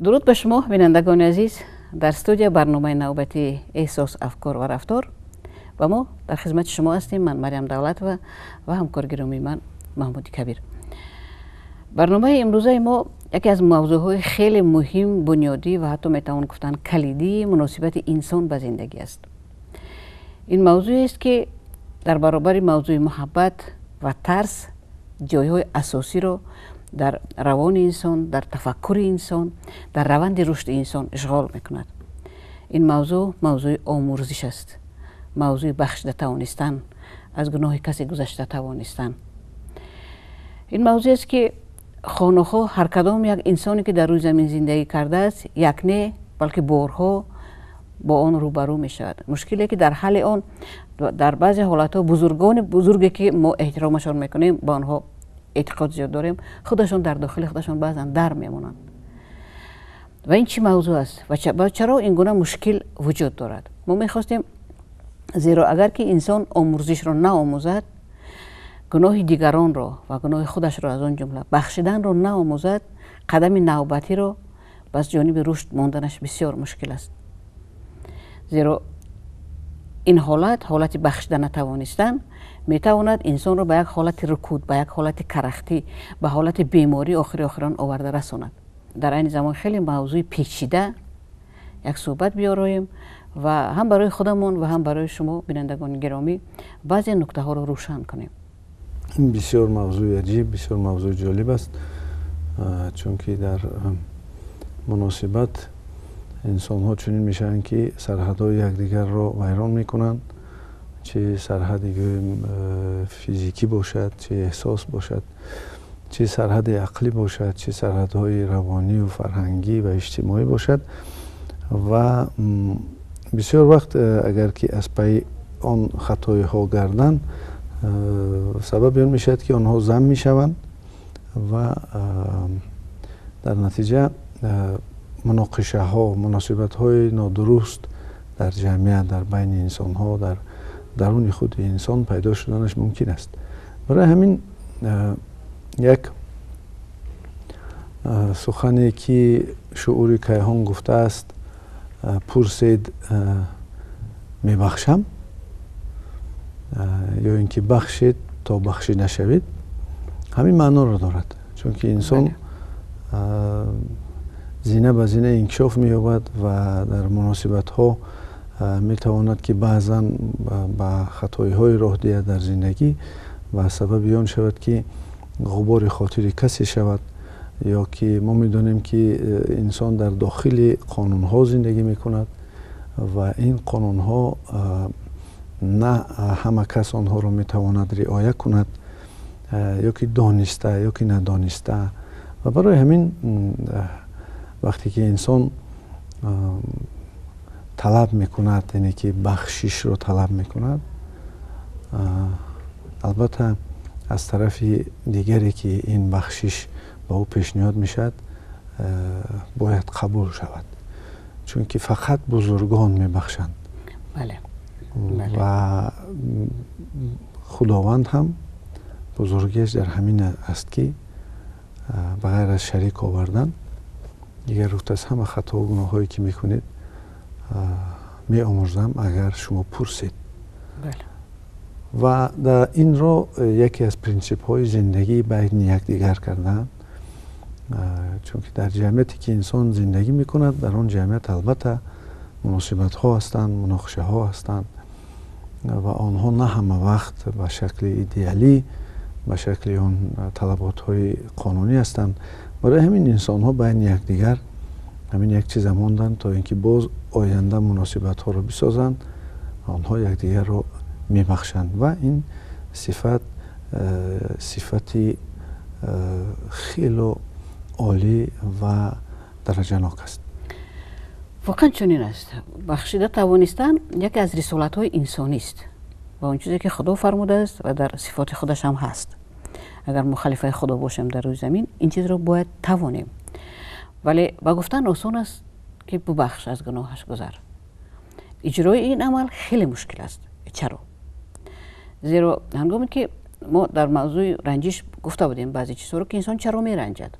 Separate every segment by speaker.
Speaker 1: Дуруд ба шумо, бинандагони азиз. Дар студия барномаи навбатии «Эҳсос, афкор ва рафтор» ва мо дар хизмати шумо ҳастем. Ман Марьям Давлатова ва ҳамкори гиромии ман Маҳмуди Кабир. Барномаи имрӯзаи мо яке аз мавзӯъҳои хеле муҳим, бунёдӣ ва ҳатто метавон гуфтан калидии муносибати инсон ба зиндагӣ аст. Ин мавзӯест, ки дар баробари мавзӯи муҳаббат ва тарс ҷойҳои асосиро дар равони инсон, дар тафаккури инсон, дар раванди рушди инсон ишғол мекунад. Ин мавзӯъ мавзӯи омӯрзиш аст, мавзӯи бахшида тавонистан, аз гуноҳи касе гузашта тавонистан. Ин мавзӯест, ки хонухоҳ ҳар кадом як инсоне, ки дар рӯи замин зиндагӣ кардааст, як не, балки борҳо бо он рӯбарӯ мешавад. Мушкиле, ки дар ҳалли он дар баъзе ҳолатҳо бузургони бузурге, ки мо эҳтиромашон мекунем, ба онҳо эътиқод зиёд дорем, худашон дар дохили худашон баъзан дар мемонанд. Ва ин чӣ мавзӯъ аст ва чаро ин гуна мушкил вуҷуд дорад, мо мехостем, зеро агар ки инсон омӯрзишро наомӯзад, гуноҳи дигаронро ва гуноҳи худашро аз он ҷумла бахшиданро наомӯзад, қадами навбатиро ба ҷониби рушд монданаш бисёр мушкил аст. Зеро ин ҳолат, ҳолати бахшида натавонистан, метавонад инсонро ба як ҳолати рукуд, ба як ҳолати карахтӣ, ба ҳолати беморӣ охири охирон оварда расонад. Дар айни замон хеле мавзӯи печида як суҳбат биёроем ва ҳам барои худамон ва ҳам барои шумо, бинандагони гиромӣ, баъзе нуктаҳоро рӯшан кунем.
Speaker 2: Ин бисёр мавзӯи аҷиб, бисёр мавзӯи ҷолиб аст, чунки дар муносибат инсонҳо чунин мешаванд, ки сарҳадҳои якдигарро вайрон мекунанд, чӣ сарҳади, гӯем, физикӣ бошад, чӣ эҳсос бошад, чӣ сарҳади ақлӣ бошад, чӣ сарҳадҳои равонию фарҳангӣ ва иҷтимоӣ бошад. Ва бисёр вақт, агар ки аз пайи он хатоиҳо гарданд, сабаби он мешавад, ки онҳо зам мешаванд ва дар натиҷа муноқишаҳо, муносибатҳои нодуруст дар ҷамъият, дар байни инсонҳо, дар даруни худи инсон пайдо шуданаш мумкин аст. Барои ҳамин як сухане, ки шуури кайҳон гуфтааст: «Пурсед, мебахшам», ё ин ки «Бахшед, то бахшида шавед», ҳамин маъноро дорад, чунки инсон зина ба зина инкишоф меёбад ва дар муносибатҳо метавонад, ки баъзан ба хатоиҳое роҳ диҳад дар зиндагӣ ва сабаби он шавад, ки ғубори хотири касе шавад. Ё ки мо медонем, ки инсон дар дохили қонунҳо зиндагӣ мекунад ва ин қонунҳо на ҳама кас онҳоро метавонад риоя кунад, ё ки дониста, ё ки надониста. Ва барои ҳамин вақте ки инсон талаб мекунад, яъне ки бахшишро талаб мекунад, албатта, аз тарафи дигаре, ки ин бахшиш ба ӯ пешниҳод мешавад, бояд қабул шавад, чунки фақат бузургон мебахшанд. Ва Худованд ҳам бузургиаш дар ҳамин аст, ки ба ғайр аз шарик овардан дигар гуфтааст: «Ҳама хатову гуноҳҳое, ки мекунед, меомӯрзам, агар шумо пурсед». Ва инро яке аз принсипҳои зиндагӣ байни якдигар кардаанд, чунки дар ҷамъияте, ки инсон зиндагӣ мекунад, дар он ҷамъият албатта муносибатҳо ҳастанд, муноқишаҳо ҳастанд ва онҳо на ҳама вақт ба шакли идеалӣ, ба шакли он талаботҳои қонунӣ ҳастанд. Барои ҳамин инсонҳо байни якдигар ҳамин як чиза монданд, то ин ки боз оянда муносибатҳоро бисозанд. Онҳо якдигарро мебахшанд ва ин сифат сифати хело олӣ ва дараҷанок аст.
Speaker 1: Воқеан чунин аст. Бахшида тавонистан яке аз рисолатҳои инсонист ва он чизе, ки Худо фармудааст ва дар сифоти худаш ҳам ҳаст. Агар мо халифаи Худо бошем дар рӯи замин, ин чизро бояд тавонем. Вале ба гуфтан осон аст, ки бубахш, аз гуноҳаш гузар. Иҷрои ин амал хеле мушкил аст. Чаро? Зеро ҳангоме ки мо дар мавзӯи ранҷиш гуфта будем баъзе чизҳоро, ки инсон чаро меранҷад.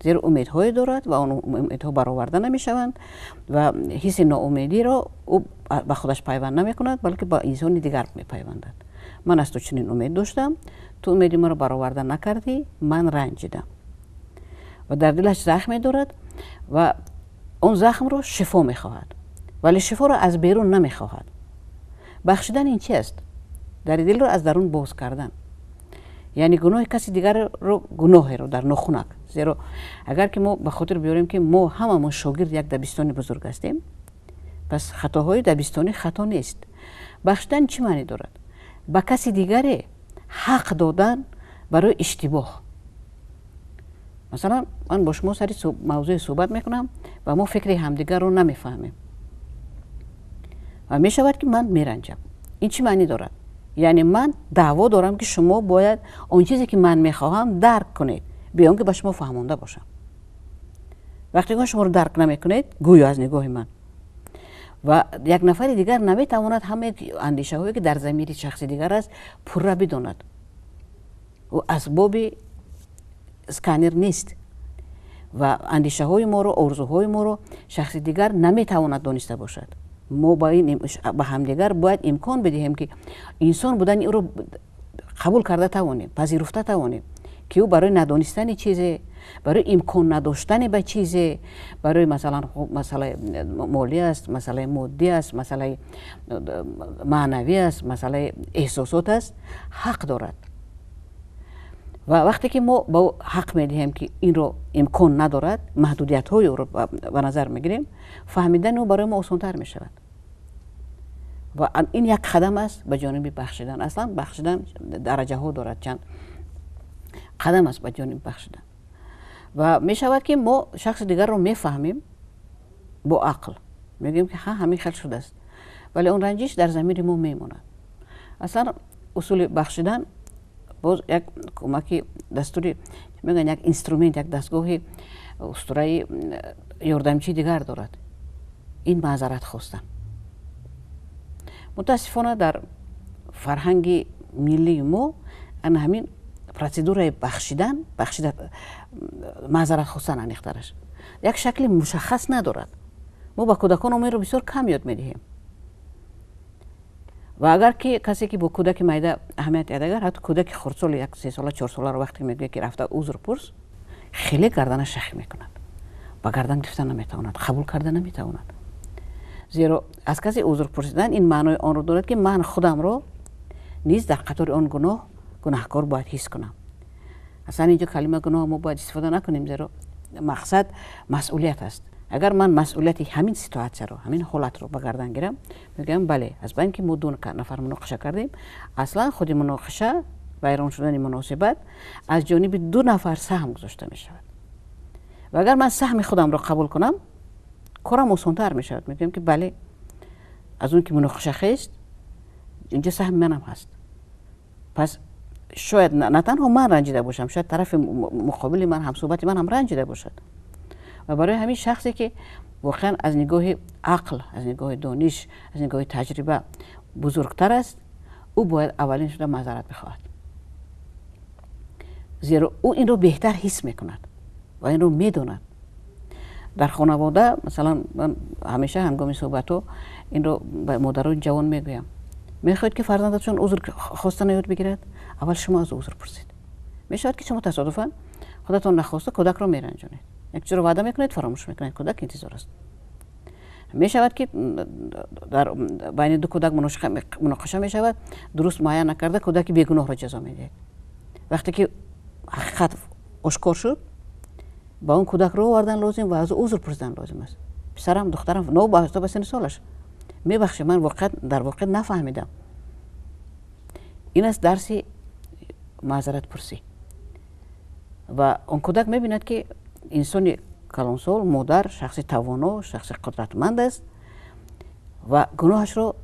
Speaker 1: Зеро умедҳое дорад ва он умедҳо бароварда намешаванд ва ҳисси ноумедиро ӯ ба худаш пайванд намекунад, балки ба инсони дигар мепайвандад. Ман аз ту чунин умед доштам, ту умеди маро бароварда накардӣ, ман ранҷидам. Ва дар дилаш захме дорад ва он захмро шифо мехоҳад, вале шифоро аз берун намехоҳад. Бахшидан ин чи аст? Дари дилро аз дарун боз кардан, яъне гуноҳи каси дигарро, гуноҳеро дар нохунак. Зеро агар ки мо ба хотир биёрем, ки мо ҳамамон шогирди як дабистони бузург ҳастем, пас хатоҳои дабистонӣ хато нест. Бахшидан чӣ маънӣ дорад? Ба каси дигаре ҳақ додан барои иштибоҳ. Масалан, ман бо шумо сари мавзӯе суҳбат мекунам ва мо фикри ҳамдигарро намефаҳмем ва мешавад, ки ман меранҷам. Ин чӣ маънӣ дорад? Яъне ман даъво дорам, ки шумо бояд он чизе, ки ман мехоҳам, дарк кунед, бе он ки ба шумо фаҳмонда бошам. Вақте ки шуморо дарк намекунед, гӯё аз нигоҳи ман, ва як нафари дигар наметавонад ҳамаи андешаҳое, ки дар замири шахси дигар аст, пурра бидонад. Ӯ асбоби сканер нест ва андешаҳои моро, орзуҳои моро шахси дигар наметавонад дониста бошад. Мо ба ҳамдигар бояд имкон бидиҳем, ки инсон будани ӯро қабул карда тавонем, пазируфта тавонем, ки ӯ барои надонистани чизе, барои имкон надоштани ба чизе, барои, масалан, масъалаи молӣ аст, масъалаи моддӣ аст, масъалаи маънавӣ аст, масъалаи эҳсосот аст, ҳақ дорад. Ва вақте ки мо ба ӯ ҳақ медиҳем, ки инро имкон надорад, маҳдудиятҳои ӯро ба назар мегирем, фаҳмидани ӯ барои мо осонтар мешавад. Ва ин як қадам аст ба ҷониби бахшидан. Аслан бахшидан дараҷаҳо дорад, чанд қадам аст ба ҷониби бахшидан. Ва мешавад, ки мо шахси дигарро мефаҳмем, бо ақл мегӯем, ки ҳа, ҳамин хел шудааст, вале он ранҷиш дар замири мо мемонад. Аслан усули бахшидан боз як кӯмаки дастури, мегӯянд, як инструмент, як дастгоҳи устураи ёрдамчии дигар дорад. Ин маъзарат хостан. Мутаассифона, дар фарҳанги миллии мо ана ҳамин процедураи бахшидан, бахшида, маъзарат хостан, аниқтараш, як шакли мушаххас надорад. Мо ба кӯдакон инро бисёр кам ёд медиҳем. Ва агар ки касе, ки бо кӯдаки майда аҳамият диҳад, агар ҳатто кӯдаки хурдсоли як 3 сола, 4 соларо вақте мегӯяд, ки рафта узр пурс, хеле гарданаш шахӣ мекунад, ба гардан гирифта наметавонад, қабул карда наметавонад. Зеро аз касе узр пурсидан ин маънои онро дорад, ки ман худамро низ дар қатори он гуноҳ гунаҳкор бояд ҳис кунам. Аслан инҷо калима гуноҳ мо бояд истифода накунем, зеро мақсад масъулият аст. Агар ман масъулияти ҳамин ситуатсияро, ҳамин ҳолатро ба гардан гирам, мегӯям: бале, аз байн ки мо ду нафар муноқиша кардем, аслан худи муноқиша, вайрон шудани муносибат аз ҷониби ду нафар саҳм гузошта мешавад. Ва агар ман саҳми худамро қабул кунам, корам осонтар мешавад. Мегӯям, ки бале, аз он ки муноқиша хест, инҷо саҳми манам ҳаст. Пас шояд на танҳо ман ранҷида бошам, шояд тарафи муқобили ман, ҳамсӯҳбати ман ҳам ранҷида бошад. Ва барои ҳамин шахсе, ки воқеан аз нигоҳи ақл, аз нигоҳи дониш, аз нигоҳи таҷриба бузургтар аст, ӯ бояд аввалин шуда маъзарат бихоҳад, зеро ӯ инро беҳтар ҳис мекунад ва инро медонад. Дар хонавода, масалан, ман ҳамеша ҳангоми суҳбатҳо инро ба модарони ҷавон мегӯям: мехоҳед, ки фарзандатон узр хостана ёд бигирад, аввал шумо аз ӯ узр пурсед. Мешавад, ки шумо тасодуфан, худатон нахоста, кӯдакро меранҷонед, як чизро ваъда мекунед, фаромӯш мекунед, кӯдак интизор аст. Мешавад, ки дар байни ду кӯдак муноқиша мешавад, дуруст муайян накарда, кӯдаки бегуноҳро ҷазо медиҳед. Вақте ки ҳақиқат ошкор шуд, ба он кӯдак рӯ овардан лозим ва аз ӯ узр пурсидан лозим аст. Писарам, духтарам, новобаста ба синни солаш, мебахшед, ман дар воқеъ нафаҳмидам. Ин аст дарси маъзаратпурсӣ. Ва он кӯдак мебинад, ки инсони калонсол, модар, шахси тавоно, шахси қудратманд аст ва гуноҳашро,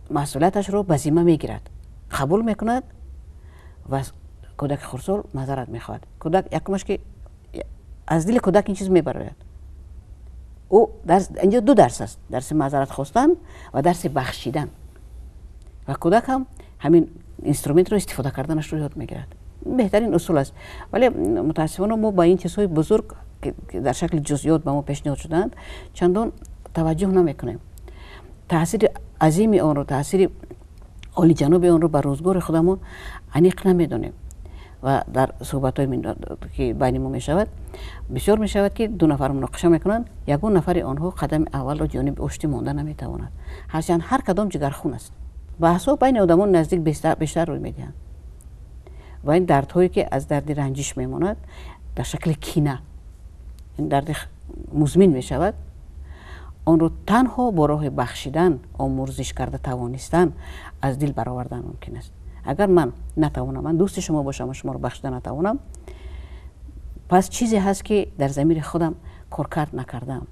Speaker 1: масъулияташро ба зимма мегирад, қабул мекунад ва кӯдаки хурдсол маъзарат мехоҳад. Кӯдак якумаш, ки аз дили кӯдак ин чиз мебарояд. Ӯ инҷо ду дарс аст: дарси маъзарат хостан ва дарси бахшидан. Ва кӯдак ҳам ҳамин инструментро истифода карданашро ёд мегирад. Беҳтарин усул аст, вале мутаассифона мо ба ин чизҳои бузург, ки дар шакли ҷузъиёт ба мо пешниҳод шудаанд, чандон таваҷҷӯҳ намекунем. Таъсири азими онро, таъсири олиҷаноби онро ба рӯзгори худамон аниқ намедонем. Ва дар суҳбатҳое, ки байни мо мешавад, бисёр мешавад, ки ду нафар муноқиша мекунанд, ягон нафари онҳо қадами аввалро ҷониби оштӣ монда наметавонад, ҳарчанд ҳар кадом ҷигархун аст. Баҳсҳо байни одамони наздик бештар рӯй медиҳанд ва ин дардҳое, ки аз дарди ранҷиш мемонад, дар шакли кина, ин дарди музмин мешавад. Онро танҳо бо роҳи бахшидан, омурзиш карда тавонистан, аз дил баровардан мумкин аст. Агар ман натавонам, ман дӯсти шумо бошам ва шуморо бахшида натавонам, пас чизе ҳаст, ки дар замири худам коркард накардаам.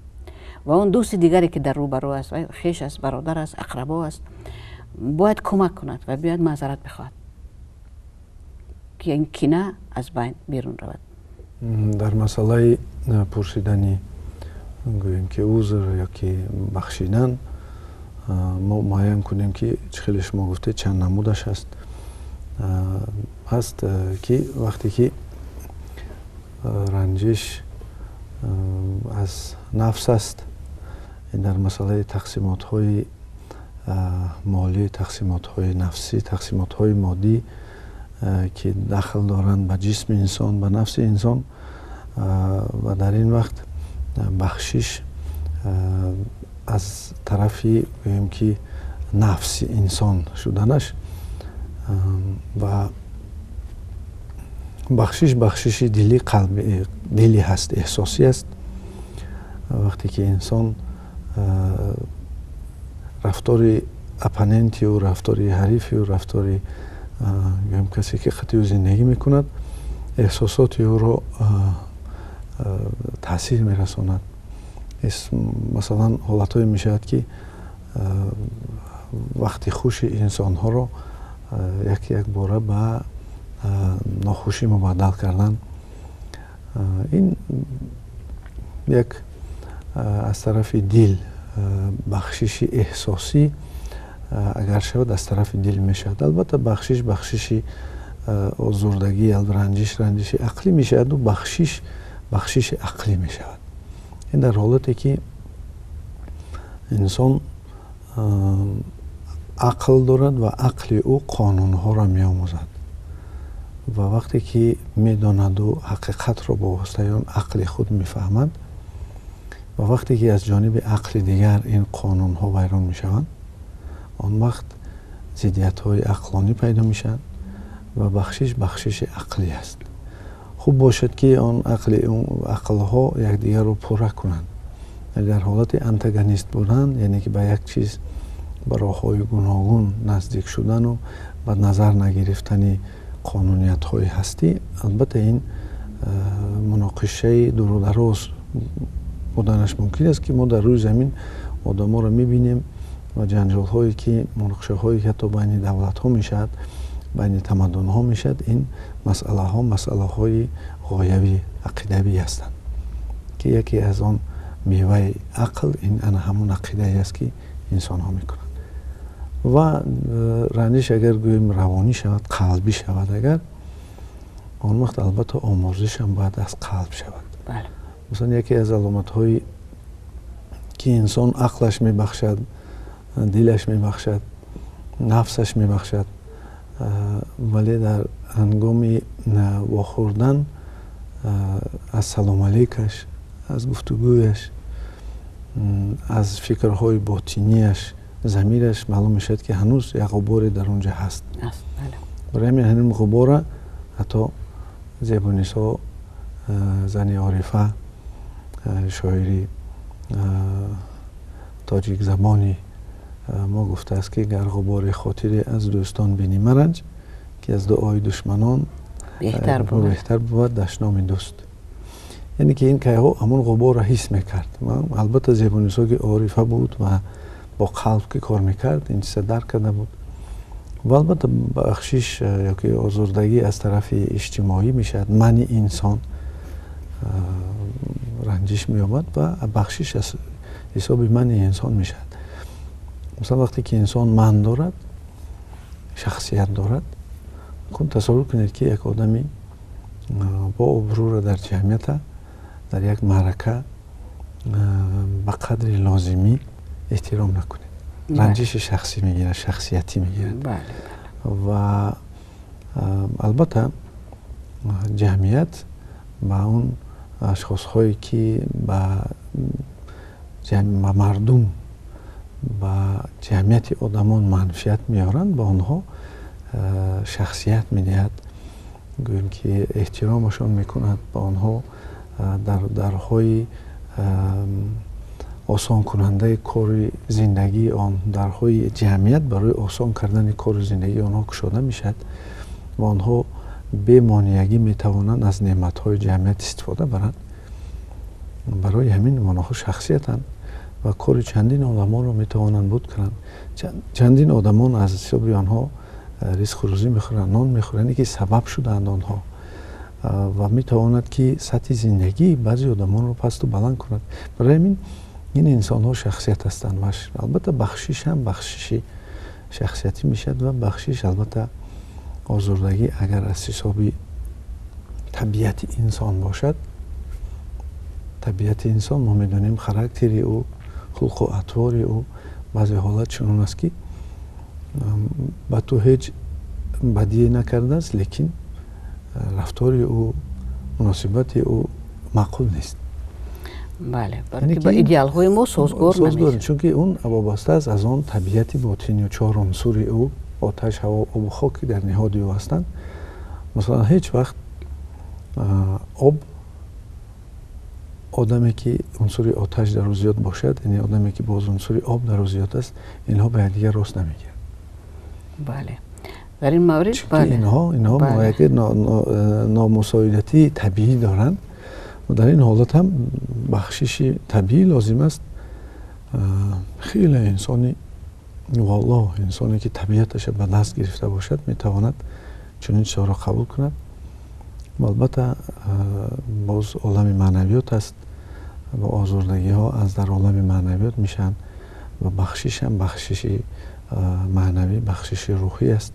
Speaker 1: Ва он дӯсти дигаре, ки дар рӯбарӯ аст, хеш аст, бародар аст, ақрабо аст, бояд кӯмак кунад ва биёяд маъзарат бихоҳад, ки ин кина аз байн берун равад.
Speaker 2: Дар масъалаи пурсидани, гӯем ки, узр ё ки бахшидан, мо муайян кунем, ки чӣ хеле шумо гуфтед, чанд намудаш ҳаст. Ҳаст, ки вақте ки ранҷиш аз нафс аст, дар масъалаи тақсимотҳои молӣ, тақсимотҳои нафсӣ, тақсимотҳои моддӣ, ки дахл доранд ба ҷисми инсон, ба нафси инсон, ва дар ин вақт бахшиш аз тарафи, гӯем ки, нафси инсон шуданаш ва бахшиш, бахшиши дили, қалби, дили ҳаст, эҳсосӣ аст. Вақте ки инсон рафтори оппоненти ӯ, рафтори ҳарифи ӯ, рафтори, гӯем, касе ки қати ӯ зиндагӣ мекунад, эҳсосоти ӯро таъсир мерасонад. Масалан, ҳолатҳое мешавад, ки вақти хуши инсонҳоро як якбора ба нохушӣ мубаддал кардан, ин як аз тарафи дил бахшиши эҳсосӣ агар шавад, аз тарафи дил мешавад. Албатта, бахшиш, бахшиши озурдагӣ, ранҷиш, ранҷиши ақлӣ мешаваду бахшиш, бахшиши ақлӣ мешавад. Ин дар ҳолате ки инсон ақл дорад ва ақли ӯ қонунҳоро меомӯзад ва вақте ки медонаду ҳақиқатро бо воситаи он ақли худ мефаҳмад, ва вақте ки аз ҷониби ақли дигар ин қонунҳо вайрон мешаванд, он вақт зиддиятҳои ақлонӣ пайдо мешаванд ва бахшиш, бахшиши ақлӣ аст. Хуб бошад, ки он ақлҳо якдигарро пурра кунанд. Дар ҳолати антагонист будан, яъне ки ба як чиз ба роҳҳои гуногун наздик шудану ба назар нагирифтани қонуниятҳои ҳастӣ, албатта, ин муноқишаи дурудароз буданаш мумкин аст, ки мо дар рӯи замин одаморо мебинем ва ҷанҷолҳое ки, муноқишаҳое ки ҳатто байни давлатҳо мешавад, байни тамаддунҳо мешавад, ин масъалаҳо масъалаҳои ғоявӣ, ақидавӣ ҳастанд, ки яке аз он меваи ақл ин ана ҳамон ақидае аст, ки инсонҳо мекунанд. Ва ранҷиш агар, гӯем, равонӣ шавад, қалбӣ шавад агар, он вақт албатта омӯрзишам бояд аз қалб шавад. Масалан, яке аз аломатҳои ки инсон ақлаш мебахшад, дилаш мебахшад, нафсаш мебахшад, вале дар ҳангоми вохӯрдан аз салом алейкаш, аз гуфтугӯяш, аз фикрҳои ботинияш, замираш маълум мешавад, ки ҳанӯз як ғуборе дар он ҷо ҳаст. Барои ҳамин ҳамин ғубора ҳатто Зебунисо, зани орифа, шоири тоҷикзабони мо гуфтааст, ки гар ғубори хотире аз дӯстон бинӣ, маранҷ, ки аз дуои душманон беҳтар бувад дашноми дӯст. Яъне ки ин кайҳо ҳамон ғуборро ҳис мекард. Албатта, Зебунисо, ки орифа буд ва бо қалб ки кор мекард, ин чиза дарк карда буд. Ва албатта, бахшиш ёки озурдагӣ аз тарафи иҷтимоӣ мешавад, мани инсон ранҷиш меёбад ва бахшиш аз ҳисоби мани инсон мешавад. Масалан, вақте ки инсон ман дорад, шахсият дорад, Кун тасаввур кунед, ки як одами бо обрӯро дар ҷамъията дар як маърака ба қадри лозимӣ эҳтиром накунед, ранҷиши шахсӣ мегирад, шахсиятӣ мегирад. Ва албатта ҷамъият ба он ашхосҳое, ки ба мардум, ба ҷамъияти одамон манфиат меоранд, ба онҳо шахсият медиҳад, гӯем ки эҳтиромашон мекунад, ба онҳо дар дарҳои осонкунандаи кори зиндагии он, дарҳои ҷамъият барои осон кардани кори зиндагии онҳо кушода мешавад ва онҳо бемонеагӣ метавонанд аз неъматҳои ҷамъият истифода баранд. Барои ҳамин онҳо шахсиятанд ва кори чандин одамонро метавонанд буд кунанд. Чандин одамон аз ҳисоби онҳо ризқу рӯзӣ мехӯранд, нон мехӯранд, ки сабаб шудаанд онҳо, ва метавонад, ки сатҳи зиндагии баъзе одамонро пасту баланд кунад. Барои ҳамин ин инсонҳо шахсият ҳастанд ва албатта бахшиш ҳам бахшиши шахсиятӣ мешавад. Ва бахшиш, албатта озурдагӣ агар аз ҳисоби табиати инсон бошад, табиати инсон, мо медонем, характери ӯ, хулқу атвори ӯ баъзе ҳолат чунон аст, ки ба ту ҳеҷ бадие накардааст, лекин рафтори ӯ, муносибати ӯ маъқул нест.
Speaker 1: Бале, ба идеалҳои мо созгор.
Speaker 2: Чунки он вобаста аст аз он табиати ботинию чор унсури ӯ: оташ, ҳаво, обу хок, ки дар ниҳоди ӯ ҳастанд. Масалан, ҳеҷ вақт об, одаме ки унсури оташ дар ӯ зиёд бошад, яъне одаме ки боз унсури об дар ӯ зиёд аст, инҳо ба якдигар рост намегиранд.
Speaker 1: Бале, дар ин маврид.
Speaker 2: Инҳо яке номусоидатии табиӣ доранд. Дар ин ҳолат ҳам бахшиши табиӣ лозим аст. Хеле инсони волло, инсоне ки табиаташа ба даст гирифта бошад, метавонад чунин чизҳоро қабул кунад. Албатта боз олами маънавиёт аст ва озурдагиҳо аз дар олами маънавиёт мешаванд ва бахшиш ҳам бахшиши маънавӣ, бахшиши рӯҳӣ аст.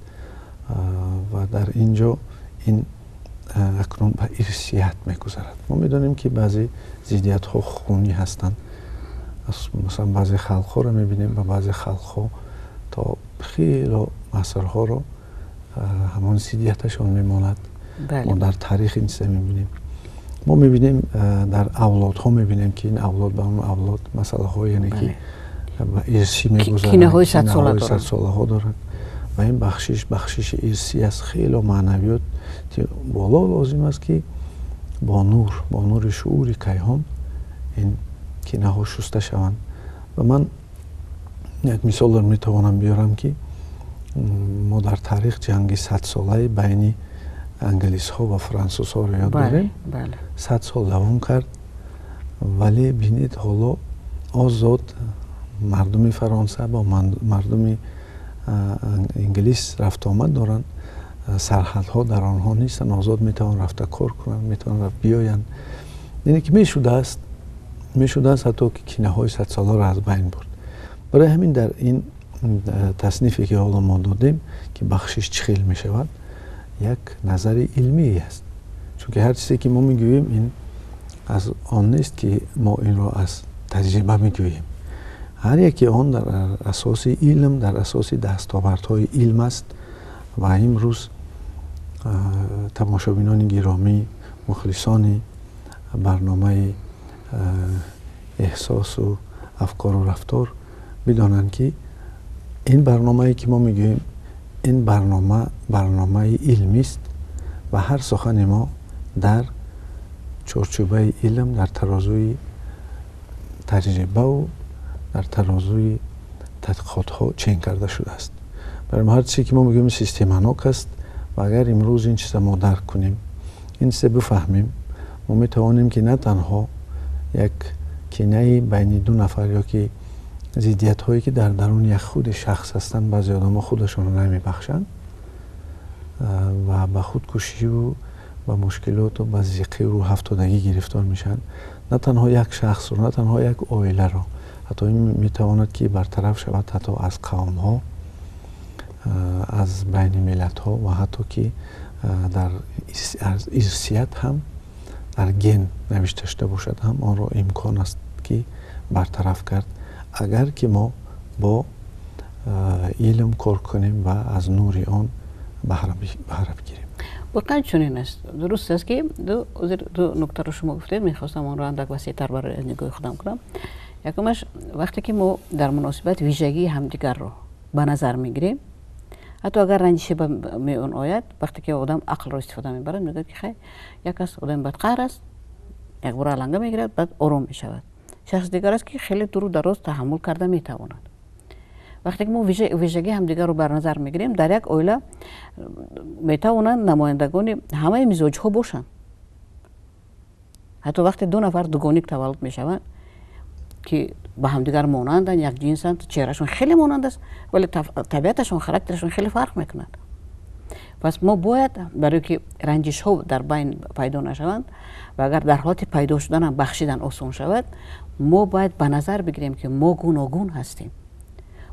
Speaker 2: Ва дар ин ҷо ин акнун ба ирсият мегузарад. Мо медонем, ки баъзе зиддиятҳо хунӣ ҳастанд. Масалан, баъзе халқҳоро мебинем ва баъзе халқҳо то хело асрҳоро ҳамон зиддияташон мемонад. Мо дар таърих ин чиза мебинем. Мо мебинем, дар авлодҳо мебинем, ки ин авлод ба он авлод масъалаҳо, яъне ки ба ирсӣ мегузарад,
Speaker 1: кинаҳои
Speaker 2: садсолаҳо дорад. Ва ин бахшиш бахшиши ирсӣ аст. Хело маънавиёти боло лозим аст, ки бо нур, бо нури шуури кайҳон ин кинаҳо шуста шаванд. Ва ман як мисолро метавонам биёрам, ки мо дар таърих ҷанги садсолаи байни англисҳо ва франсузҳоро ёд дорем. 100 сол давом кард, вале бинед, ҳоло озод мардуми Фаронса бо мардуми Инглис рафтуомад доранд, сарҳадҳо дар онҳо нестанд, озод метавон рафта кор кунанд, метавонанд рафт биёянд. Яъне ки мешудааст ҳатто ки кинаҳои садсоларо аз байн бурд. Барои ҳамин дар ин таснифе ки ҳоло мо додем, ки бахшиш чӣ хел мешавад, як назари илмие аст, чунки ҳар чизе ки мо мегӯем, ин аз он нест, ки мо инро аз таҷриба мегӯем. Ҳар яке он дар асоси илм, дар асоси дастовардҳои илм аст. Ва имрӯз тамошобинони гиромӣ, мухлисони барномаи эҳсосу афкору рафтор бидонанд, ки ин барномае ки мо мегӯем, ин барнома барномаи илмист ва ҳар сухани мо дар чорчӯбаи илм, дар тарозуи таҷрибаву дар тарозуи тадқиқотҳо чен карда шудааст. Барои ҳар чизе ки мо мегӯем, системанок аст. Ва агар имрӯз ин чиза мо дарк кунем, ин чиза бифаҳмем, мо метавонем, ки на танҳо як кинаи байни ду нафар ё ки зиддиятҳое, ки дар даруни як худи шахс ҳастанд, баъзе одамҳо худашонро намебахшанд ва ба худкушиву ба мушкилоту ба зиқию рӯҳафтодагӣ гирифтор мешаванд, на танҳо як шахсро, на танҳо як оиларо, ҳатто ин метавонад, ки бартараф шавад ҳатто аз қавмҳо. Аз байни миллатҳо ва ҳатто ки дар ирсият ҳам, дар ген навишта шуда бошад ҳам, онро имкон аст, ки бартараф кард, агар ки мо бо илм кор кунем ва аз нури он баҳра бигирем.
Speaker 1: Воқеан чунин аст. Дуруст аст, ки ду нуктаро шумо гуфтед, мехостам онро андак васеътар барои аз нигоҳи худам кунам. Якумаш, вақте ки мо дар муносибат вижагии ҳамдигарро ба назар мегирем, ҳатто агар ранҷише ба миён ояд, вақте ки одам ақлро истифода мебарад, мегӯяд, ки хай, як аст, одами бадқаҳр аст, якбора аланга мегирад, баъд ором мешавад. Шахси дигар аст, ки хеле дуру дароз таҳаммул карда метавонад. Вақте ки мо вижагии ҳамдигарро бар назар мегирем, дар як оила метавонанд намояндагони ҳамаи мизоҷҳо бошанд. Ҳатто вақте ду нафар дугоник таваллуд мешаванд, ки ба ҳамдигар монанданд, якҷинсанд, чеҳрашон хеле монанд аст, вале табиаташон, характерашон хеле фарқ мекунад. Пас мо бояд, барои ки ранҷишҳо дар байн пайдо нашаванд ва агар дар ҳолати пайдо шуданам бахшидан осон шавад, мо бояд ба назар бигирем, ки мо гуногун ҳастем,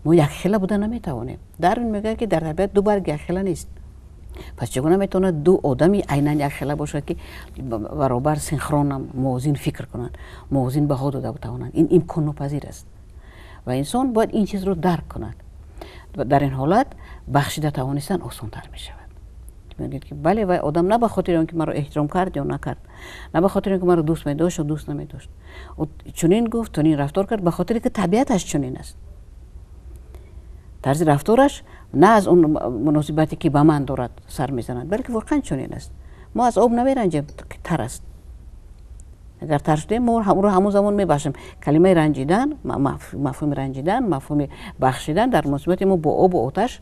Speaker 1: мо якхела буда наметавонем. Дарвин мегӯяд, ки дар табиат ду барг якхела нест. Пас чӣ гуна метавонад ду одами айнан якхела бошад, ки баробар, синхронам, мувозин фикр кунанд, мувозин баҳо дода тавонанд? Ин имконнопазир аст ва инсон бояд ин чизро дарк кунад. Дар ин ҳолат бахшида тавонистан осонтар мешавад. Мегӯяд, ки бале, вай одам на ба хотири он ки маро эҳтиром кард ё накард, на ба хотири он ки маро дӯст медошт ё дӯст намедошт, чунин гуфт, чунин рафтор кард, ба хотире ки табиаташ чунин аст. Тарзи рафтораш на аз он муносибате, ки ба ман дорад, сар мезанад, балки воқеан чунин аст. Мо аз об намеранҷем, ки тар аст. Агар тар шудем, мо ӯро ҳамон замон мебахшем. Калимаи ранҷидан, мафҳуми ранҷидан, мафҳуми бахшидан дар муносибати мо бо обу оташ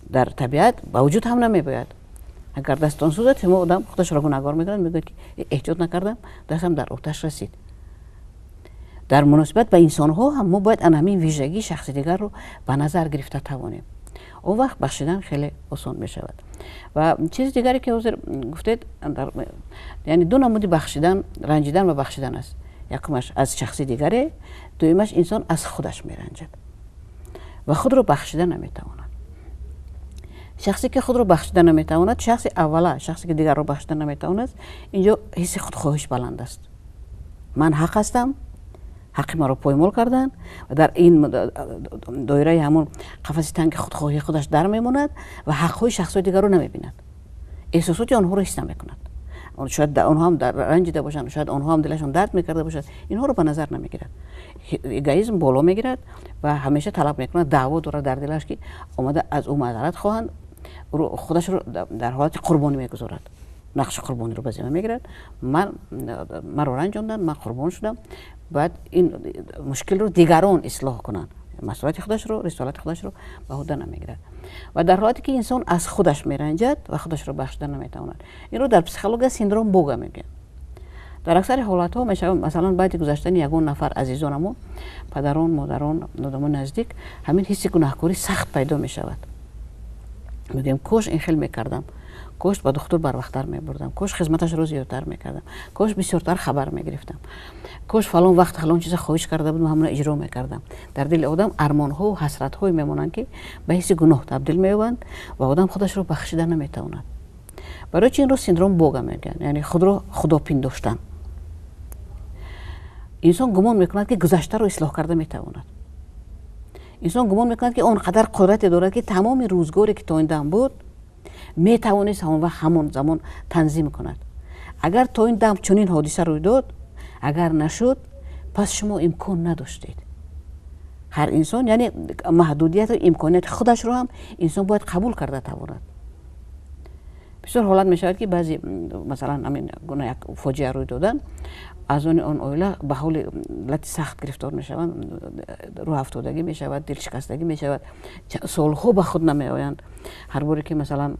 Speaker 1: дар табиат ба вуҷуд ҳам намебояд. Агар дастон сӯзад, мо одам худашро гунаҳгор мекунад, мегӯяд, ки эҳтиёт накардам, дастам дар оташ расид. Дар муносибат ба инсонҳо ҳам мо бояд ана ҳамин вижагии шахси дигарро ба назар гирифта тавонем. Он вақт бахшидан хеле осон мешавад. Ва чизи дигаре, ки ҳозир гуфтед, яъне ду намуди бахшидан, ранҷидан ва бахшидан аст. Якумаш аз шахси дигаре, дуюмаш инсон аз худаш меранҷад ва худро бахшида наметавонад. Шахсе ки худро бахшида наметавонад, шахси аввала, шахсе ки дигарро бахшида наметавонад, инҷо ҳисси худхоҳиш баланд аст. Ман ҳақ ҳастам, ҳаққи маро поймол карданд, ва дар ин доираи ҳамон қафаси танги худхоҳии худаш дар мемонад ва ҳаққҳои шахсҳои дигарро намебинад, эҳсосоти онҳоро ҳис намекунад. Шояд онҳо ҳам ранҷида бошанд, шояд онҳо ҳам дилашон дард мекарда бошад, инҳоро ба назар намегирад. Эгоизм боло мегирад ва ҳамеша талаб мекунад, даъво дорад дар дилаш, ки омада аз ӯ маъзарат хоҳанд. Худашро дар ҳолати қурбонӣ мегузорад, нақши қурбониро ба зимма мегирад. Ман, маро ранҷонданд, ман қурбон шудам, бояд ин мушкилро дигарон ислоҳ кунанд. Масъулияти худашро, рисолати худашро ба ӯҳда намегирад. Ва дар ҳолате ки инсон аз худаш меранҷад ва худашро бахшида наметавонад, инро дар психология синдром Бога мегӯянд. Дар аксари ҳолатҳо мешавад, масалан, баъди гузаштани ягон нафар азизонамо, падарон, модарон, одамони наздик, ҳамин ҳисси гунаҳкорӣ сахт пайдо мешавад. Мегӯем, кош ин хел мекардам, кош ба духтур барвақттар мебурдам, кош хизматашро зиёдтар мекардам, кош бисёртар хабар мегирифтам, кош фалон вақт фалон чиза хоҳиш карда будам, ҳамона иҷро мекардам. Дар дили одам армонҳову ҳасратҳое мемонанд, ки ба ҳисси гуноҳ табдил меёбанд ва одам худашро бахшида наметавонад. Барои чи инро синдром Бога мегӯянд? Яъне худро худо пиндоштан. Инсон гумон мекунад, ки гузаштаро ислоҳ карда метавонад. Инсон гумон мекунад, ки он қадар қудрате дорад, ки тамоми рӯзгоре, ки то ин дам буд, метавонист ҳамон вақт, ҳамон замон танзим кунад. Агар то ин дам чунин ҳодиса рӯй дод, агар нашуд, пас шумо имкон надоштед. Ҳар инсон, яъне маҳдудияту имконияти худашро ҳам инсон бояд қабул карда тавонад. Бисёр ҳолат мешавад, ки баъзе, масалан, ҳамин гуна як фоҷиа рӯй додан, аъзони он оила ба ҳоли лати сахт гирифтор мешаванд, рӯҳафтодагӣ мешавад, дилшикастагӣ мешавад, солҳо ба худ намеоянд. Ҳар боре ки, масалан,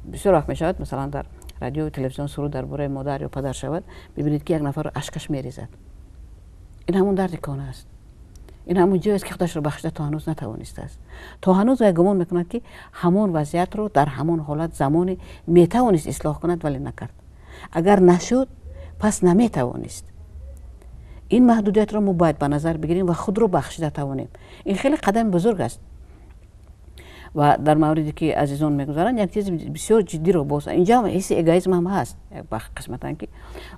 Speaker 1: бисёр вақт мешавад, масалан, дар радиою телевизион суруд дар бораи модар ё падар шавад, мебинед, ки як нафар ашкаш мерезад. Ин ҳамон дарди кона аст, ин ҳамон ҷое аст, ки худашро бахшида то ҳанӯз натавонистааст. То ҳанӯз вай гумон мекунад, ки ҳамон вазъиятро дар ҳамон ҳолат замоне метавонист ислоҳ кунад, вале накард. Агар нашуд, пас наметавонист. Ин маҳдудиятро мо бояд ба назар бигирем ва худро бахшида тавонем. Ин хеле қадами бузург аст. Ва дар мавриде ки азизон мегузаранд, як чизи бисёр ҷиддиро боз инҷа ҳам ҳисси эгоизм ҳам ҳаст, қисматан, ки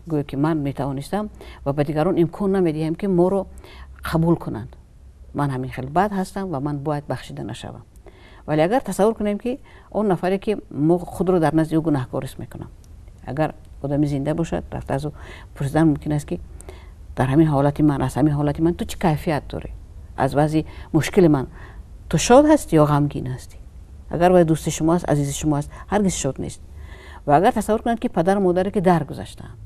Speaker 1: гӯё ки ман метавонистам ва ба дигарон имкон намедиҳем, ки моро қабул кунанд. Ман ҳамин хел бад ҳастам ва ман бояд бахшида нашавам. Вале агар тасаввур кунем, ки он нафаре, ки мо худро дар назди ӯ гунаҳкор ҳис мекунам, агар одами зинда бошад, рафта аз ӯ пурсидан мумкин аст, ки дар ҳамин ҳолати ман, аз ҳамин ҳолати ман ту чӣ кайфият дорӣ, аз вазъи мушкили ман ту шод ҳастӣ ё ғамгин ҳастӣ? Агар вай дӯсти шумо аст, азизи шумо аст, ҳаргиз шод нест. Ва агар тасаввур кунанд, ки падару модаре, ки даргузаштаанд,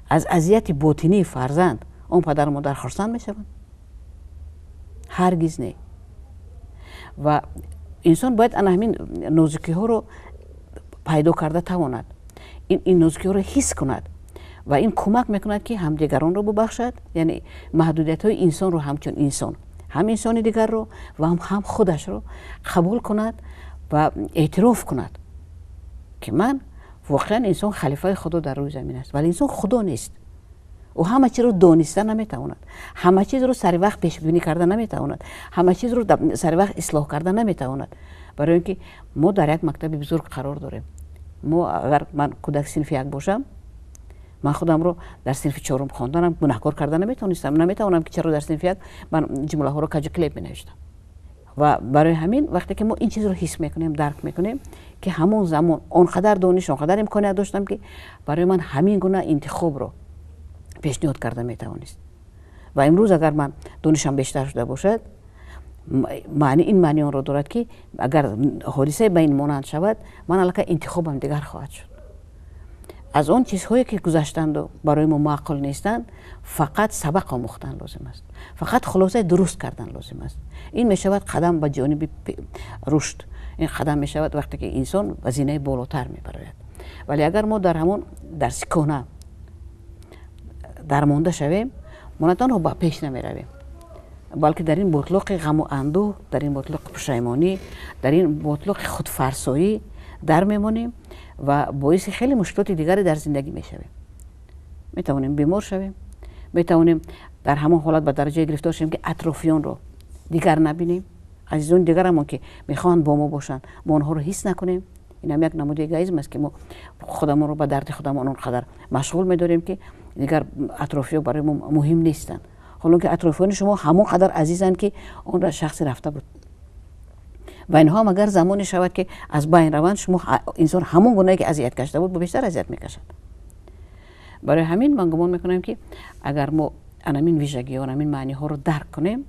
Speaker 1: аз азияти ботинии фарзанд он падару модар хурсанд мешаванд? Ҳаргиз не. Ва инсон бояд ана ҳамин нозукиҳоро пайдо карда тавонад, ин нозукиҳоро ҳис кунад ва ин кӯмак мекунад, ки ҳамдигаронро бубахшад, яъне маҳдудиятҳои инсонро ҳамчун инсон, ҳам инсони дигарро ва ҳам худашро қабул кунад ва эътироф кунад, ки ман воқеан инсон халифаи Худо дар рӯи замин аст, вале инсон Худо нест. Ӯ ҳама чизро дониста наметавонад, ҳама чизро сари вақт пешбинӣ карда наметавонад, ҳама чизро сари вақт ислоҳ карда наметавонад, барои он ки мо дар як мактаби бузург қарор дорем. Мо агар ман кӯдак синфи як бошам, ман худамро дар синфи чорум хонданам гунаҳкор карда наметавонистам, наметавонам, ки чаро дар синфи як ман ҷумлаҳоро каҷу килеб менавиштам. Ва барои ҳамин, вақте ки мо ин чизро ҳис мекунем, дарк мекунем, ки ҳамон замон он қадар дониш, он қадар имконият доштам, ки барои ман ҳамин гуна интихобро пешниҳод карда метавонист, ва имрӯз агар ман донишам бештар шуда бошад, маъни ин маъни онро дорад, ки агар ҳодисае ба ин монанд шавад, ман аллакай интихобам дигар хоҳад шуд. Аз он чизҳое, ки гузаштанду барои мо маъқул нестанд, фақат сабақ омӯхтан лозим аст, фақат хулосаи дуруст кардан лозим аст. Ин мешавад қадам ба ҷониби рушд, ин қадам мешавад вақте ки инсон ба зинаи болотар мебарояд. Вале агар мо дар ҳамон дарси кӯҳна дармонда шавем, мо на танҳо ба пеш намеравем, балки дар ин ботлоқи ғаму андӯҳ, дар ин ботлоқи пушаймонӣ, дар ин ботлоқи худфарсоӣ дар мемонем ва боиси хеле мушкилоти дигаре дар зиндагӣ мешавем. Метавонем бемор шавем, метавонем дар ҳамон ҳолат ба дараҷае гирифтор шавем, ки атрофиёнро дигар набинем, азизони дигарамон, ки мехоҳанд бо мо бошанд, мо онҳоро ҳис накунем. Инам як намуди эгоизм аст, ки мо худамонро ба дарди худамон он қадар машғул медорем, ки дигар атрофиё барои мо муҳим нестанд, ҳолон ки атрофиёни шумо ҳамон қадар азизанд, ки он шахсе рафта буд. Ва инҳо ҳам агар замоне шавад, ки аз байн раванд, шумо инсон ҳамон гунае, ки азият кашида буд, бештар азият мекашад. Барои ҳамин ман гумон мекунам, ки агар мо анамин вижагиҳо, анамин маъниҳоро дарк кунем,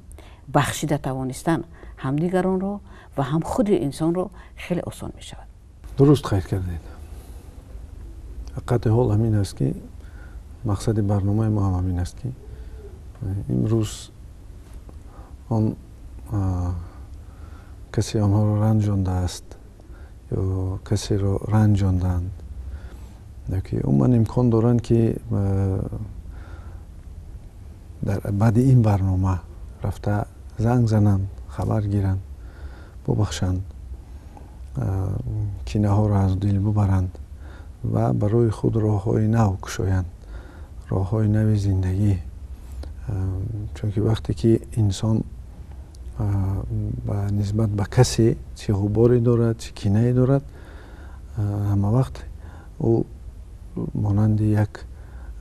Speaker 1: бахшида тавонистан ҳам дигаронро ва ҳам худи инсонро хеле осон мешавад.
Speaker 2: Дуруст қайд кардед. Ҳақиқати ҳол ҳамин аст, ки мақсади барномаи мо ҳам ҳамин аст, ки имрӯз он касе онҳоро ранҷондааст ё касеро ранҷондаанд, ки умуман имкон доранд, ки дар баъди ин барнома рафта занг зананд, хабар гиранд, бубахшанд, кинаҳоро аз дил бубаранд ва барои худ роҳҳои нав кушоянд, роҳҳои нави зиндагӣ. Чунки вақте ки инсон ба нисбат ба касе чӣ ғуборе дорад, чӣ кинае дорад, ҳама вақт ӯ монанди як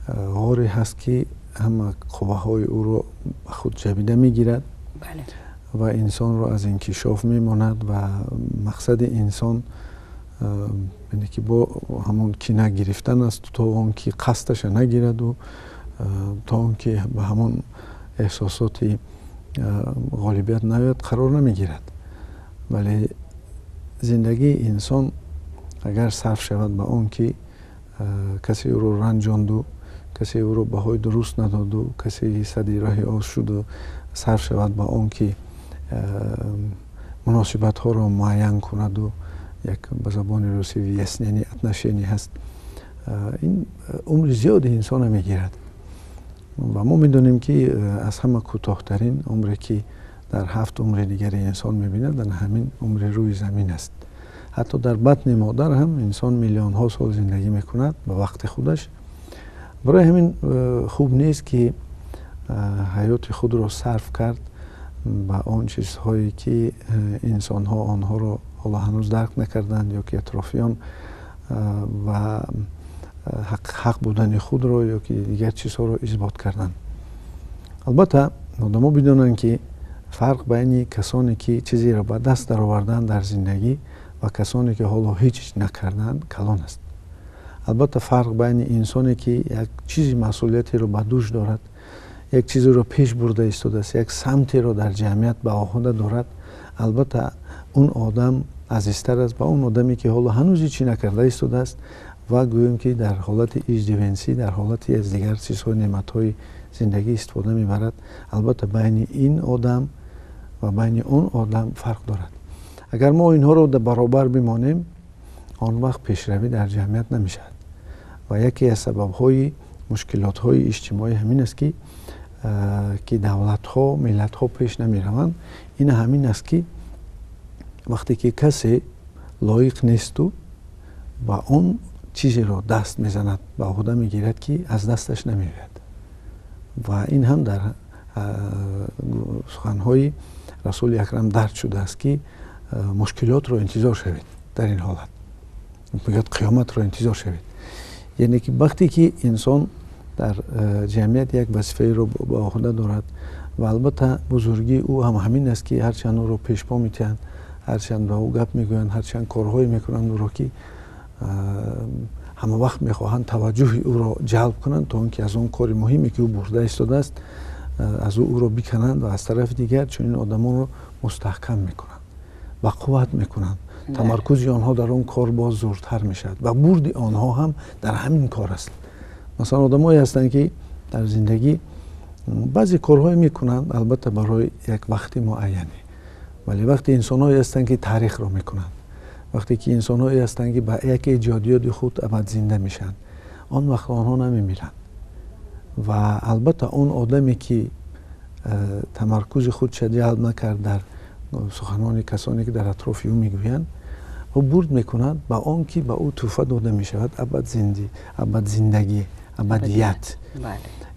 Speaker 2: ғоре ҳаст, ки ҳама қувваҳои ӯро ба худ ҷабида мегирад ва инсонро аз инкишоф мемонад. Ва мақсади инсон яъне ки бо ҳамон кина гирифтан аст, то он ки қасдаша нагираду, то он ки ба ҳамон эҳсосоти ғолибият наояд, қарор намегирад. Вале зиндагии инсон агар сарф шавад ба он ки касе ӯро ранҷонду, касе ӯро баҳои дуруст надоду, касе сади роҳи ӯ шуду, сарф шавад ба он ки муносибатҳоро муайян кунаду, як ба забони русӣ выяснение отношений ҳаст, ин умри зиёди инсона мегирад. Ва мо медонем, ки аз ҳама кӯтоҳтарин умре, ки дар ҳафт умри дигари инсон мебинад, ана ҳамин умри рӯи замин аст. Ҳатто дар батни модар ҳам инсон миллионҳо сол зиндагӣ мекунад ба вақти худаш. Барои ҳамин хуб нест, ки ҳаёти худро сарф кард. Ба он чизҳое ки инсонҳо онҳоро ҳоло ҳанӯз дарк накарданд ё ки атрофиён ва ҳақ будани худро ё ки дигар чизҳоро исбот карданд. Албатта, одамо бидонанд, ки фарқ байни касоне ки чизеро ба даст дароварданд дар зиндагӣ ва касоне ки ҳоло ҳеҷ накарданд, калон аст. Албатта, фарқ байни инсоне ки як чизи масъулиятеро ба дӯш дорад, як чизеро пеш бурда истодааст, як самтеро дар ҷамъият ба оҳуда дорад, албатта, он одам азизтар аст ба он одаме ки ҳоло ҳанӯз ҳечи накарда истодааст ва гӯем ки дар ҳолати иждивенсӣ, дар ҳолати аз дигар чизҳои неъматҳои зиндагӣ истифода мебарад. Албатта, байни ин одам ва байни он одам фарқ дорад. Агар мо инҳоро баробар бимонем, он вақт пешравӣ дар ҷамъият намешавад. Ва яке аз сабабҳои мушкилотҳои иҷтимоӣ ҳамин аст, ки давлатҳо, миллатҳо пеш намераванд. Ин ҳамин аст, ки вақте ки касе лоиқ несту ба он чизеро даст мезанад, ба ӯҳда мегирад, ки аз дасташ намеояд. Ва ин ҳам дар суханҳои Расули Акрам дарҷ шудааст, ки мушкилотро интизор шавед. Дар ин ҳолат мегӯяд: қиёматро интизор шавед. Яъне ки вақте ки инсон дар ҷамъият як вазифаеро ба ӯҳда дорад ва албатта бузургии ӯ ҳам ҳамин аст, ки ҳарчанд ӯро пешпо метиҳанд, ҳарчанд ба ӯ гап мегӯянд, ҳарчанд корҳое мекунанд ӯро, ки ҳама вақт мехоҳанд таваҷҷӯҳи ӯро ҷалб кунанд, то он ки аз он кори муҳиме ки ӯ бурда истодааст, аз ӯ ӯро бикананд. Ва аз тарафи дигар чунин одамонро мустаҳкам мекунанд ва қувват мекунанд, тамаркузи онҳо дар он кор боз зуртар мешавад ва бурди онҳо ҳам дар ҳамин кор аст. Масалан, одамое ҳастанд, ки дар зиндагӣ баъзе корҳое мекунанд, албатта, барои як вақти муайяне, вале вақте инсонҳое ҳастанд, ки таърихро мекунанд, вақте ки инсонҳое ҳастанд, ки ба як эҷодиёти худ абад зинда мешаванд, он вақт онҳо намемиранд. Ва албатта, он одаме ки тамаркузи худша ҷалб накард дар суханони касоне ки дар атрофи ӯ мегӯянд, ӯ бурд мекунад ба он ки ба ӯ тӯҳфа дода мешавад абад зиндагӣ, абадият,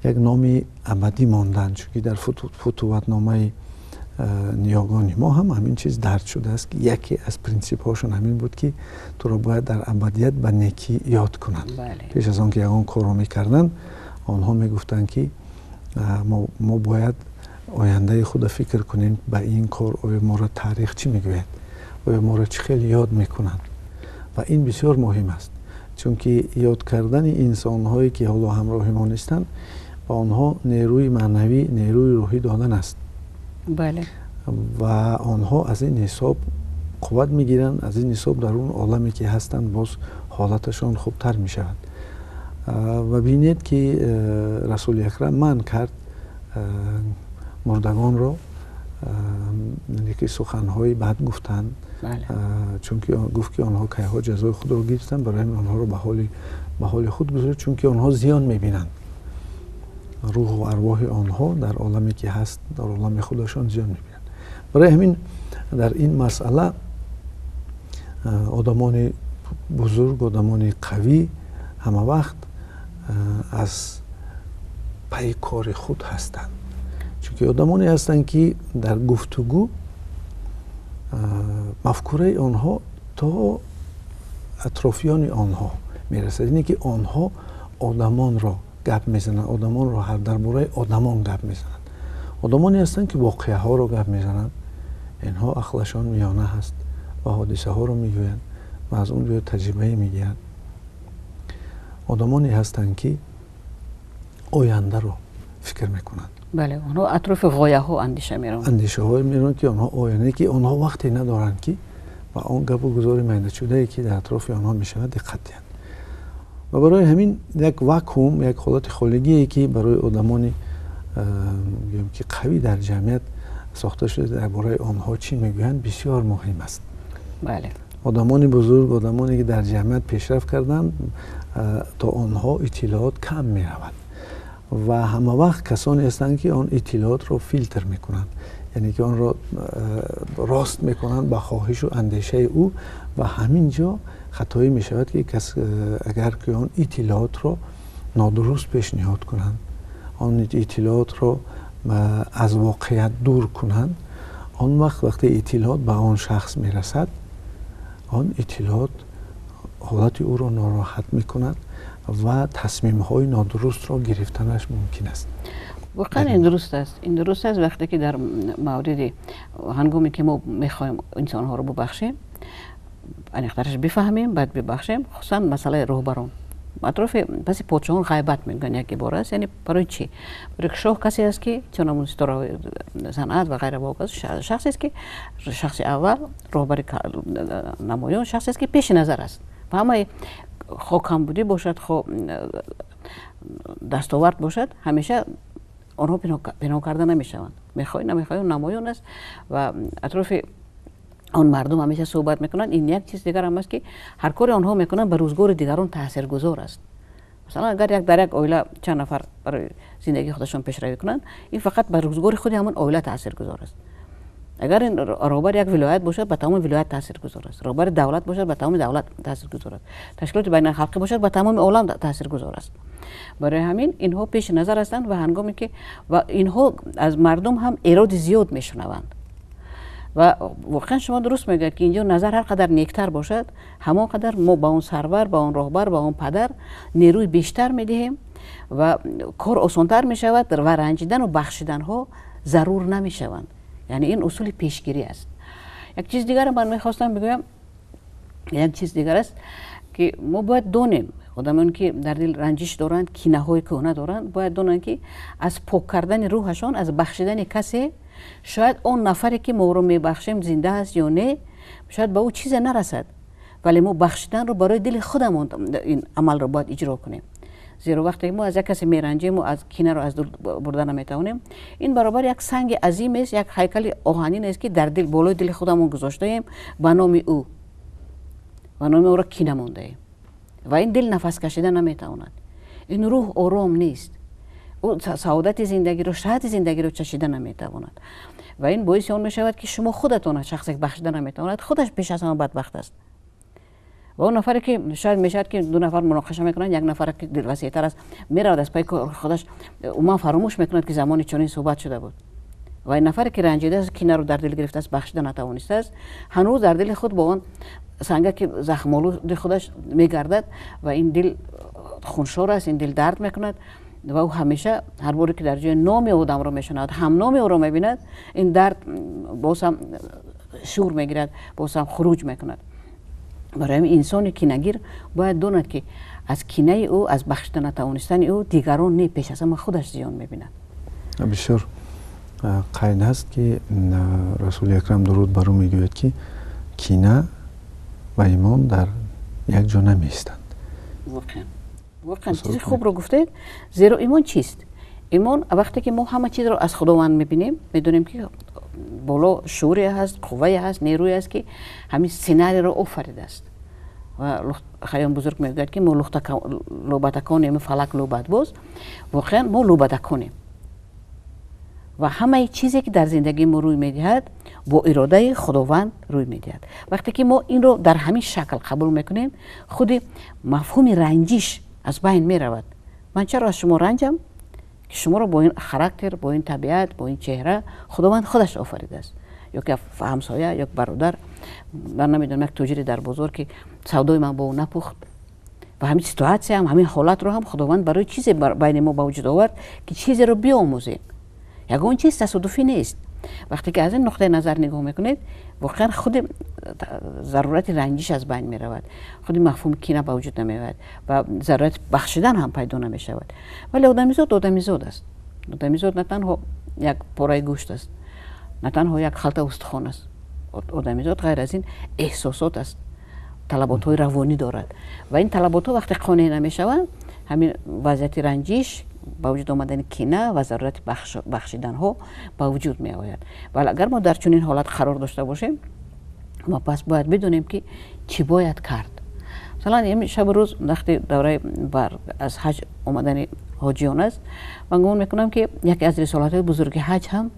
Speaker 2: як номи абадӣ мондан. Чунки дар футуватномаи ниёгони мо ҳам ҳамин чиз дарҷ шудааст, ки яке аз принсипҳошон ҳамин буд, ки туро бояд дар абадият ба некӣ ёд кунанд. Пеш аз он ки ягон корро мекарданд, онҳо мегуфтанд, ки мо бояд ояндаи худро фикр кунем, ба ин кор оё моро таърих чӣ мегӯяд, оё моро чӣ хел ёд мекунанд. Ва ин бисёр муҳим аст, чунки ёд кардани инсонҳое ки ҳоло ҳамроҳи мо нестанд, ба онҳо нерӯи маънавӣ, нерӯи рӯҳӣ додан аст. Ва онҳо аз ин ҳисоб қувват мегиранд, аз ин ҳисоб дар он оламе ки ҳастанд, боз ҳолаташон хубтар мешавад. Ва бинед, ки Расули Акрам манъ кард мурдагонро, ки суханҳои бад гуфтанд, чунки гуфт, ки онҳо кайҳо ҷазои худро гирифтанд, барои ҳамин онҳоро ба ҳоли худ гузоред, чунки онҳо зиён мебинанд, рӯҳу арвоҳи онҳо дар оламе ки ҳаст, дар олами худашон зиён мебинанд. Барои ҳамин дар ин масъала одамони бузург, одамони қавӣ ҳама вақт аз пайи кори худ ҳастанд, чунки одамоне ҳастанд, ки дар гуфтугӯ мафкураи онҳо то атрофиёни онҳо мерасад, ине ки онҳо одамонро гап мезананд, одамонро дар бораи одамон гап мезананд. Одамоне ҳастанд, ки воқеаҳоро гап мезананд, инҳо ақлашон миёна ҳаст ва ҳодисаҳоро мегӯянд ва аз он ҷо таҷрибае мегиранд. Одамоне ҳастанд, ки ояндаро фикр мекунанд.
Speaker 1: Бале, онҳо атрофи ғояҳо андеша меронанд.
Speaker 2: Андешаҳое меронанд, ки онҳо оянда, ки онҳо вақте надоранд, ки ба он гапу гузори майдашудае, ки дар атрофи онҳо мешавад, диққат диҳанд. Ва барои ҳамин як вакуум, як ҳолати холигие, ки барои одамони гӯем ки қавӣ дар ҷамъият сохта шуда, дар бораи онҳо чӣ мегӯянд, бисёр муҳим аст. Одамони бузург, одамоне ки дар ҷамъият пешрафт карданд, то онҳо иттилоот кам меравад ва ҳама вақт касоне ҳастанд, ки он иттилоотро филтр мекунанд, яъне ки онро рост мекунанд ба хоҳишу андешаи ӯ. Ва ҳамин ҷо хатоӣ мешавад, ки кас агар ки он иттилоотро нодуруст пешниҳод кунанд, он иттилоотро аз воқеият дур кунанд, он вақт вақте иттилоот ба он шахс мерасад, он иттилоот ҳолати ӯро нороҳат мекунад ва тасмимҳои нодурустро гирифтанаш мумкин аст.
Speaker 1: Воқеан ин дуруст аст. Ин дуруст аст, вақте ки дар мавриди ҳангоме ки мо мехоҳем инсонҳоро бубахшем, аниқтараш бифаҳмем, баъд бибахшем, хусусан масъалаи роҳбарон. Атрофи паси подшоҳон ғайбат мегӯянд, як ибора аст. Яъне барои чӣ? Барои шоҳ касе аст, ки чун ҳамун ситораҳои санъат ва ғайра ва шахсест, ки шахси аввал, роҳбари намоён, шахсест, ки пеши назар аст ва ҳамаи хо камбудӣ бошад, хо дастовард бошад, ҳамеша онҳо пинҳон карда намешаванд. Мехоҳӣ намехоҳӣ, намоён аст ва атрофи он мардум ҳамеша суҳбат мекунанд. Ин як чиз дигар ҳам аст, ки ҳар кори онҳо мекунанд, ба рӯзгори дигарон таъсиргузор аст. Масалан, агар як дар як оила чанд нафар барои зиндагии худашон пешравӣ кунанд, ин фақат ба рӯзгори худи ҳамон оила таъсиргузор аст. Агар ин роҳбари як вилоят бошад, ба тамоми вилоят таъсиргузор аст. Роҳбари давлат бошад, ба тамоми давлат таъсиргузор аст. Ташкилоти байналхалқӣ бошад, ба тамоми олам таъсиргузор аст. Барои ҳамин инҳо пеши назар ҳастанд ва ҳангоме ки ва инҳо аз мардум ҳам эроди зиёд мешунаванд. Ва воқеан шумо дуруст мегӯяд, ки инҷо назар ҳар қадар нектар бошад, ҳамон қадар мо ба он сарвар, ба он роҳбар, ба он падар нерӯи бештар медиҳем ва кор осонтар мешавад ва ранҷидану бахшиданҳо зарур намешаванд. Яъне ин усули пешгирӣ аст. Як чиз дигарро ман мехостам бигӯям, як чиз дигар аст, ки мо бояд донем, одамоне ки дар дил ранҷиш доранд, кинаҳои кӯҳна доранд, бояд донанд, ки аз пок кардани рӯҳашон, аз бахшидани касе, шояд он нафаре ки мо ӯро мебахшем, зинда аст ё не, шояд ба ӯ чизе нарасад, вале мо бахшиданро барои дили худамон ин амалро бояд иҷро кунем. Зеро вақте мо аз як касе меранҷем, аз кинаро аз дур бурда наметавонем, ин баробар як санги азим аст, як ҳайкали оҳанин аст, ки дар дил, болои дили худамон гузоштаем ба номи ӯ, ба номи ӯро кина мондаем ва ин дил нафас кашида наметавонад, ин рӯҳ ором нест, ӯ саодати зиндагиро, шаҳати зиндагиро чашида наметавонад. Ва ин боиси он мешавад, ки шумо худатон, шахсе бахшида наметавонад, худаш пеш аз ҳама бадбахт аст. Ва он нафаре ки шояд мешавад, ки ду нафар муноқиша мекунанд, як нафаре ки дилвасеътар аст, меравад аз пайи кори худаш, умуман фаромӯш мекунад, ки замони чунин суҳбат шуда буд. Ва ин нафаре ки ранҷидааст, кинаро дар дил гирифтааст, бахшида натавонистааст, ҳанӯз дар дили худ бо он сангаки захмолуди худаш мегардад ва ин дил хуншор аст, ин дил дард мекунад ва ӯ ҳамеша ҳар боре ки дар ҷои номи одамро мешунавад, ҳам номи ӯро мебинад, ин дард боз ҳам шӯр мегирад, боз ҳам хуруҷ мекунад. Барои ҳамин инсони кинагир бояд донад, ки аз кинаи ӯ, аз бахшида натавонистани ӯ дигарон не, пеш аз ҳама худаш зиён мебинад.
Speaker 2: Бисёр қайд аст, ки Расули Акрам, дуруд бар ӯ, мегӯяд, ки кина ва имон дар як ҷо намеистанд.
Speaker 1: Воқеан чизи хубро гуфтед, зеро имон чист? Имон вақте ки мо ҳама чизро аз Худованд мебинем, медонем, ки боло шууре ҳаст, қуввае ҳаст, нерӯе ҳаст, ки ҳамин сценарийро офаридааст. Ва Хайём бузург мегӯяд, ки мо лӯбатаконем, фалак лӯбатбоз. Воқеан мо лӯбатаконем ва ҳамаи чизе ки дар зиндагии мо рӯй медиҳад, бо иродаи Худованд рӯй медиҳад. Вақте ки мо инро дар ҳамин шакл қабул мекунем, худи мафҳуми ранҷиш аз байн меравад. Ман чаро аз шумо ранҷам, ки шуморо бо ин характер, бо ин табиат, бо ин чеҳра Худованд худаш офаридааст? Ё ки ҳамсоя ё бародар, ман намедонам, як тоҷире дар бозор, ки савдои ман бо ӯ напухт, ва ҳамин ситуатсияам, ҳамин ҳолатро ҳам Худованд барои чизе байни мо ба вуҷуд овард, ки чизеро биомӯзем. Ягон чиз тасодуфӣ нест. Вақте ки аз ин нуқтаи назар нигоҳ мекунед, воқеан худи зарурати ранҷиш аз байн меравад, худи мафҳуми кина ба вуҷуд намеояд ва зарурати бахшидан ҳам пайдо намешавад. Вале одамизод одамизод аст. Одамизод на танҳо як пораи гӯшт аст, на танҳо як халта устухон аст. Одамизод ғайр аз ин эҳсосот аст, талаботҳои равонӣ дорад ва ин талаботҳо вақте қонеъ намешаванд, ҳамин вазъияти ранҷиш, ба вуҷуд омадани кина ва зарурати бахшиданҳо ба вуҷуд меояд. Вале агар мо дар чунин ҳолат қарор дошта бошем, мо пас бояд бидонем, ки чӣ бояд кард. Масалан, шабу рӯз вақти давраи аз ҳаҷ омадани ҳоҷиён аст, ман гумон мекунам, ки яке аз рисолатҳои бузурги ҳаҷ ҳам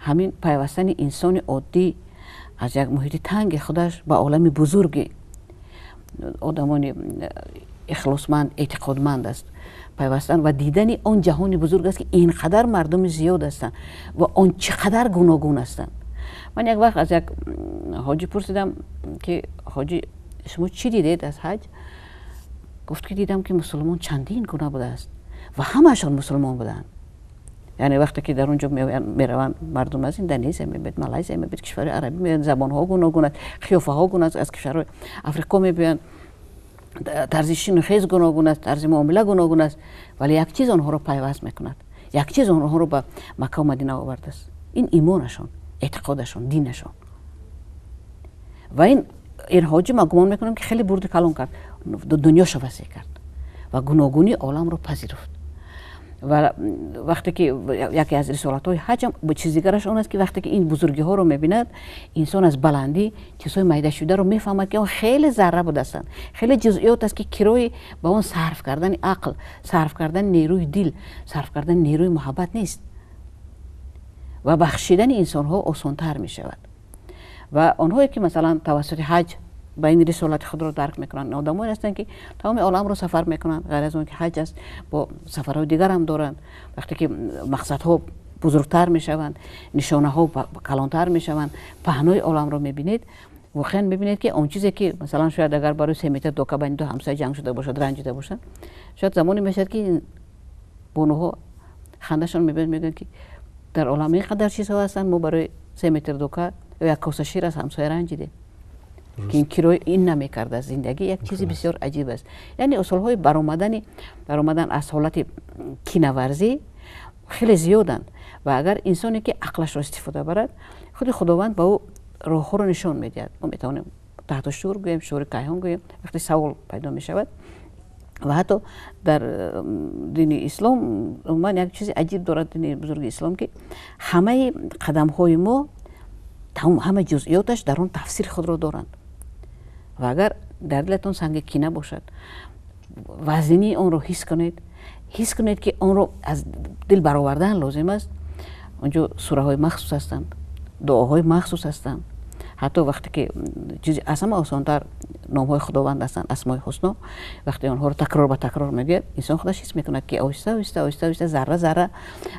Speaker 1: ҳамин пайвастани инсони оддӣ аз як муҳити танги худаш ба олами бузурги одамони ихлосманд, эътиқодманд аст, пайвастан ва дидани он ҷаҳони бузург аст, ки ин қадар мардуми зиёд ҳастанд ва он чӣ қадар гуногун ҳастанд. Ман як вақт аз як ҳоҷӣ пурсидам, ки ҳоҷӣ, шумо чӣ дидед аз ҳаҷ? Гуфт, ки дидам, ки мусулмон чандин гуна будааст ва ҳамаашон мусулмон буданд. Яъне вақте ки дар он ҷо мераванд, мардум аз Индонезия мебиёд, Малайзия мебиёд, кишварҳои арабӣ меоянд, забонҳо гуногун аст, қиёфаҳо гуна аст, аз кишварҳои Африқо мебиёянд, тарзи шину хез гуногун аст, тарзи муомила гуногун аст, вале як чиз онҳоро пайваст мекунад, як чиз онҳоро ба Маккаву Мадина овардааст. Ин имонашон, эътиқодашон, динашон. Ва ин ҳоҷӣ, ман гумон мекунам, ки хеле бурди калон кард, дунёшо васеъ кард ва гуногунии оламро пазируфт. Ва вақте ки яке аз рисолатҳои ҳаҷам чиз дигараш он аст, ки вақте ки ин бузургиҳоро мебинад, инсон аз баландӣ чизҳои майдашударо мефаҳмад, ки он хеле зарра будастанд, хеле ҷузъиёт аст, ки кирои ба он сарф кардани ақл, сарф кардани нерӯи дил, сарф кардани нерӯи муҳаббат нест ва бахшидани инсонҳо осонтар мешавад. Ва онҳое ки масалан тавассути ҳаҷ ба ин рисолати худро дарк мекунанд, одамое ҳастанд, ки тамоми оламро сафар мекунанд, ғайр аз он ки ҳаҷ аст, бо сафарҳои дигар ҳам доранд. Вақте ки мақсадҳо бузургтар мешаванд, нишонаҳо калонтар мешаванд, паҳнои оламро мебинед, воқеан мебинед, ки он чизе ки масалан шояд агар барои 3 метр дока байни ду ҳамсоя ҷанг шуда бошад, ранҷида бошад, шояд замоне мешавад, ки бонуҳо хандашон мебиёд, мегӯянд, ки дар олам ин қадар чизҳо ҳастанд, мо барои 3 метр дока ё як коса шир аз ҳамсоя ранҷидем, ки ин кирои ин намекардааст. Зиндагӣ як чизи бисёр аҷиб аст. Яъне усулҳои баромадан аз ҳолати кинаварзӣ хеле зиёданд ва агар инсоне ки ақлашро истифода барад, худи Худованд ба ӯ роҳҳоро нишон медиҳад. Мо метавонем таҳти шуур гӯем, шуури кайҳон гӯем, вақте савол пайдо мешавад. Ва ҳатто дар дини ислом умуман як чизи аҷиб дорад дини бузурги ислом, ки ҳамаи қадамҳои мо, ҳама ҷузъиёташ дар он тафсири худро доранд. Ва агар дар дилатон санги кина бошад, вазнинии онро ҳис кунед, ҳис кунед, ки онро аз дил баровардан лозим аст. Онҷо сураҳои махсус ҳастанд, дуоҳои махсус ҳастанд. Ҳатто вақте ки чизи аз ҳама осонтар номҳои Худованд ҳастанд, Асмои ҳусно, вақте онҳоро такрор ба такрор мегӯяд, инсон худаш ҳис мекунад, ки оҳиста оҳиста, оҳиста оҳиста, зарра зарра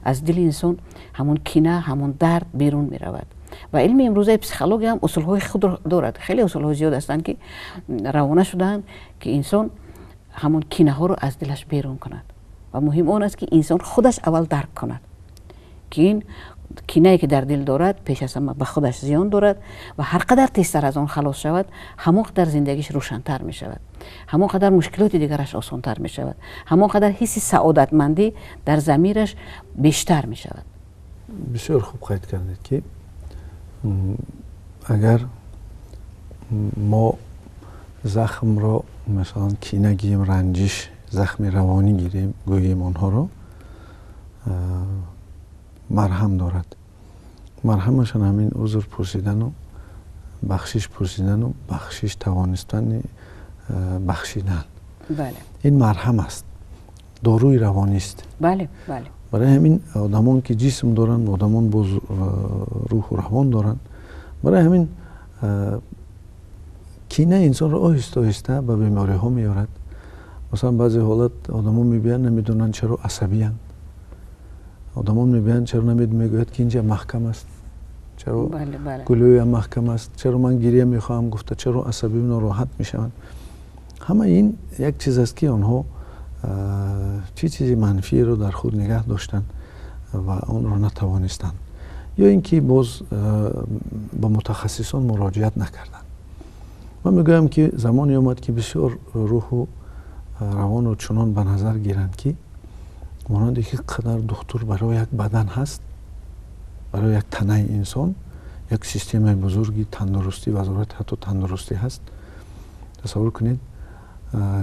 Speaker 1: аз дили инсон ҳамон кина, ҳамон дард берун меравад. Ва илми имрӯзаи психология ҳам усулҳои худро дорад. Хеле усулҳои зиёд ҳастанд, ки равона шудаанд, ки инсон ҳамон кинаҳоро аз дилаш берун кунад. Ва муҳим он аст, ки инсон худаш аввал дарк кунад, ки ин кинае ки дар дил дорад, пеш аз ҳама ба худаш зиён дорад ва ҳар қадар тезтар аз он халос шавад, ҳамон қадар зиндагиш рӯшантар мешавад, ҳамон қадар мушкилоти дигараш осонтар мешавад, ҳамон қадар ҳисси саодатмандӣ дар замираш бештар мешавад.
Speaker 2: Бисёр хуб қайд кардед, ки агар мо захмро, масалан, кина гирем, ранҷиш, захми равонӣ гирем, гӯем, онҳоро марҳам дорад. Марҳамашон ҳамин узр пурсидану бахшиш пурсидану бахшиш тавонистани бахшидан. Ин марҳам аст, доруи равонист.
Speaker 1: бале бале
Speaker 2: Барои ҳамин одамон ки ҷисм доранд, одамон боз рӯҳу равон доранд. Барои ҳамин кина инсонро оҳиста оҳиста ба бемориҳо меорад. Масалан, баъзе ҳолат одамон мебиёянд, намедонанд, чаро асабиянд. Одамон мебиёянд, чаро мегӯяд, ки инҷа маҳкам аст, чаро гулӯям маҳкам аст, чаро ман гиря мехоҳам гуфта, чаро асабию нороҳат мешаванд. Ҳама ин як чиз аст, ки онҳо чӣ чизи манфиеро дар худ нигаҳ доштанд ва онро натавонистанд ё ин ки боз ба мутахассисон муроҷиат накарданд. Ман мегӯям, ки замоне омад, ки бисёр рӯҳу равонро чунон ба назар гиранд, ки монанде ки қадар духтур барои як бадан ҳаст, барои як танаи инсон як системаи бузурги тандурустӣ, вазорати ҳатто тандурустӣ ҳаст. Тасаввур кунед,